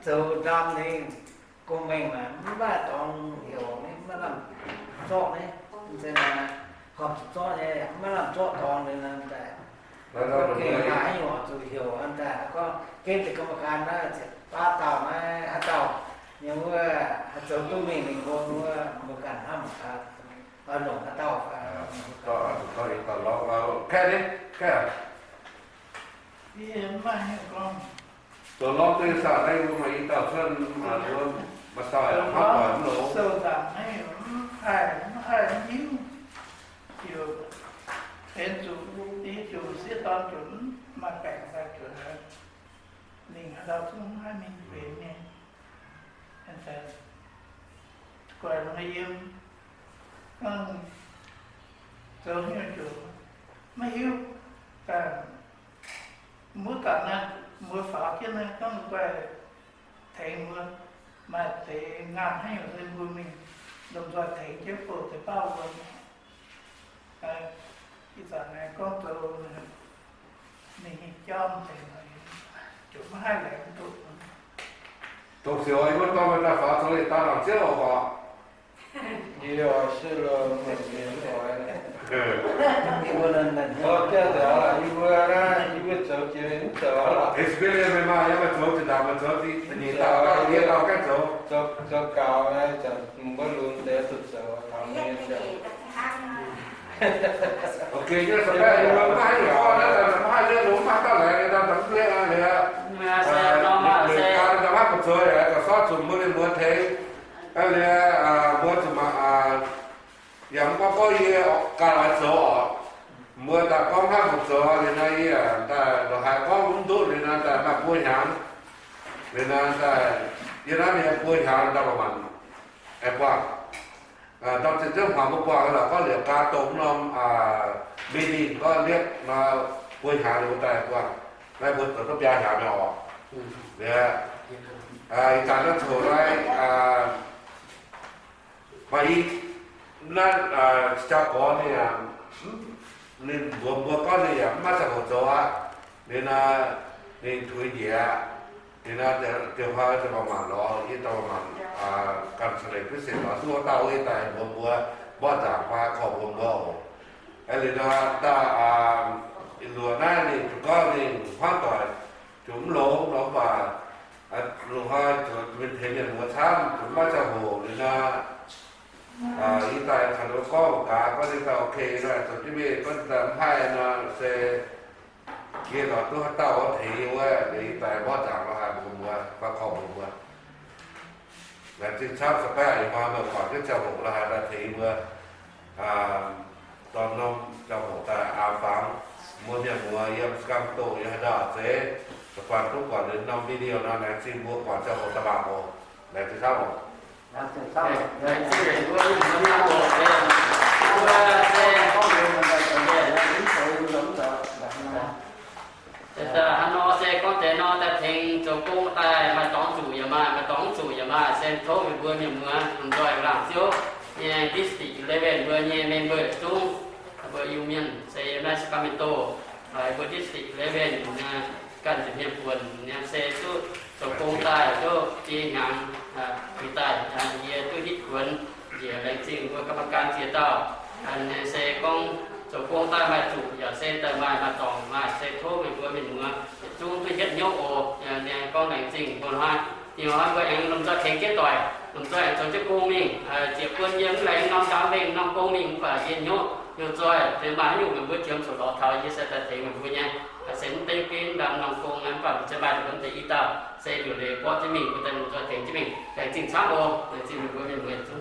dauh zoux ndaam ninh gong mengh naaic mv maaih dorngx heuc nyei, mv maaih lamh zorqv nyei. Mv zeiz naaic, horpc zuqc zorqv nyei, mv maaih lamh zorqv dorngx ninh naaic daaih. Gengh maaih haaix nyungc zuqc heuc daaih gorngv gemv deix ga'maiv ganh naaiv ziepc baav dauh naaiv haaix dauh nyei wuov, haih zoux duqv mingh ninh mbuo wuov, mbuo ganh hnamv gaax, oix longc haaix dauh. Kaeqv ni, kaeqv. Zoux lorngv duqv saah naaiv, mbuo maaih i dauh cuotv, maaih dauh aqv, maiv doic mv longx. Sou nzaangc naaiv mv haih, mv haih mv hiuv. Ziouc benx zuqc, ziouc sieqv dorn ziouc mv maaih baengc daaih ziouc, ninh haaix dauh zungv mv haih mingh benx nyei. Guaix longx yiem, zoux haaix nyungc ziouc maiv hiuv. Mbuo ganh naaiv, mbuo faaux jienv naaiv gorngv guaix tengx mbuo, maaih deix ngaanh haaix nyungc se mbuo mingh lomh nzoih tengx jienv bouh deix bauv mbuo. Ih zanc naaiv gorngv zoux ninh jauv deix, ziouc maiv haih laengz duqv. Dongh siouc yie mbuo dorh meih daaih faaux zoux yietc dauh laangz ziouv oc. Yie oix se lo meih mienh oix. Yie mbuo naaiv, yie mbuo naaiv, yie mbuo zoux jiex mv zoux lorqc. Experience meih maaih, yie maaih zoux zinh ndaangc maaih zoux zinh, ninh dauh ganh, yie dauh ganh zoux. Zoux gaux naaiv zanc mbuo lunx deix zuqc zoux taux mienh. Ok, mv maaih haaix nyungc gorngv naaiv, mv maaih haaix nyungc, mv maaih dauh laengz ninh daaih mv liepc aqv. Ninh ganh daaih maiv fu'zoux aqv, gauh sortv zuqc mbuo mienh muoz tengx. Aa, liuz, mbuo zuqc mangc, yaac mv gorngv gorngv yie ganh oix zoux oc. Mbuo daaih gorngv hnangv mbuo zoux liuz nor, yie daaih lorz haiz gorngv mv duqv liuz nor, daaih maaih buo hnyangx. Liuz nor, daaih yie naaiv mienh buo hnyangx daaih mangc mangc, aengx buangh. Ndorm zinh ziouv hmuangx mbuo buangh lorqc, gorngv liepc gaax dongh norm meeting gorngv liepc nor, buo hnyangx liuz mbuo daaih buangh. Naaiv mbuo zoux duqv biaa hnyangx mi'aqv oc. Liuz, ih zanc naaiv coc naaiv, maaih i, naaiv, jaa-gorx ninh, ninh mbuox mbuo gorngv ninh yaac mv maaih ziangh hoc zoux aqv. Liuz nor, ninh tuix njiec aqv. Liuz nor, dieh hnoi daaih mangc mangc lorz, yie daaih mangc mangc, ganh caux leiz business lorz duqv dauh wuov daaih mbuox mbuo, mborqv nzaangc fai korv mbuox mbuo oc. Liuz nor, daaih luoqc naaiv ninh zuqc gorngv ninh hmuangv doic zuqc mv longx nor, mv baac loz-hnoi zuqc mingh tengx mienh muoz camv, zuqc maiv ziangh hoc liuz nor, yie daaih caux ninh gorngv gaax, gorngv ninh daaih ok nor, zoux jienv mingh, gorngv ninh daaih mv haih nor se yie lorz duqv haaix dauh wuov tengx yie wuov, liuz yie daaih mborqv nzaangc lorz haaix mbuox mbuo, fai korv mbuox mbuo. Laengz zingh camv, se baeqv ih hnoi meih guangc jienv ziangh hoc lorz haaix daaih tengx yie mbuo. Dorh norm ziangh hoc daaih aapv fangx mbuo mienh muoz yiem Sacramento yiem haaix dauh zeiz, da'faanh duqv buatc liuz norm video nor, laengz zingh mbuo guangc ziangh hoc daaih mangc oc. Laengz zingh camv oc. Hnangv nor se gorngv deix nor daaih tengx zoux gong daaih, maaih dorngx zuqc yaac maaih, maaih dorngx mv zuqc yaac maaih, se tov meih mbuo mienh muoz lomh nzoih laangz ziouv nyei District Eleven mbuo nyei member zungv, mbuo Iu-Mienh se yiem naaiv Sacramento, mbuo District Eleven ganh nzipc mienh buonc se duqv zoux gong daaih duqv biei hnyangx liuz daaih, yie duqv hitv kuonx njiec, laengz zingh mbuo กรรมการ ziex dauh. Se gorngv zoux gong daaih maaih zuqc yaac se daaih maaih, maaih dorngc maaih, se tov meih mbuo mienh muoz yietc zungv duqv hietv hnyouv oc. Gorngv laengz zingh mbuo hnoi, ih hnoi mbuo aengx lomh nzoih tengx jienv doic, lomh nzoih aengx zoux jienv gong mingh, ziec buon yie mv laengz norm ndaamv mengh norm gong mingh, mv baac yie hnyouv hnyouv nzoih, maaih haaix nyungc meih mbuo jiem zuqc lorz taux, yie se daaih tengx meih mbuo nyei. Se mv dengv bieiv ndaamv norm gong, mv baac mv zeiz maaih nduqc mv deix i dauh, se liuc leiz borqv jienv mingh, mbuo daaih lomh nzoih tengx jienv mingh. Laengz zingh camv oc. Laengz zingh meih mbuo mienh muoz.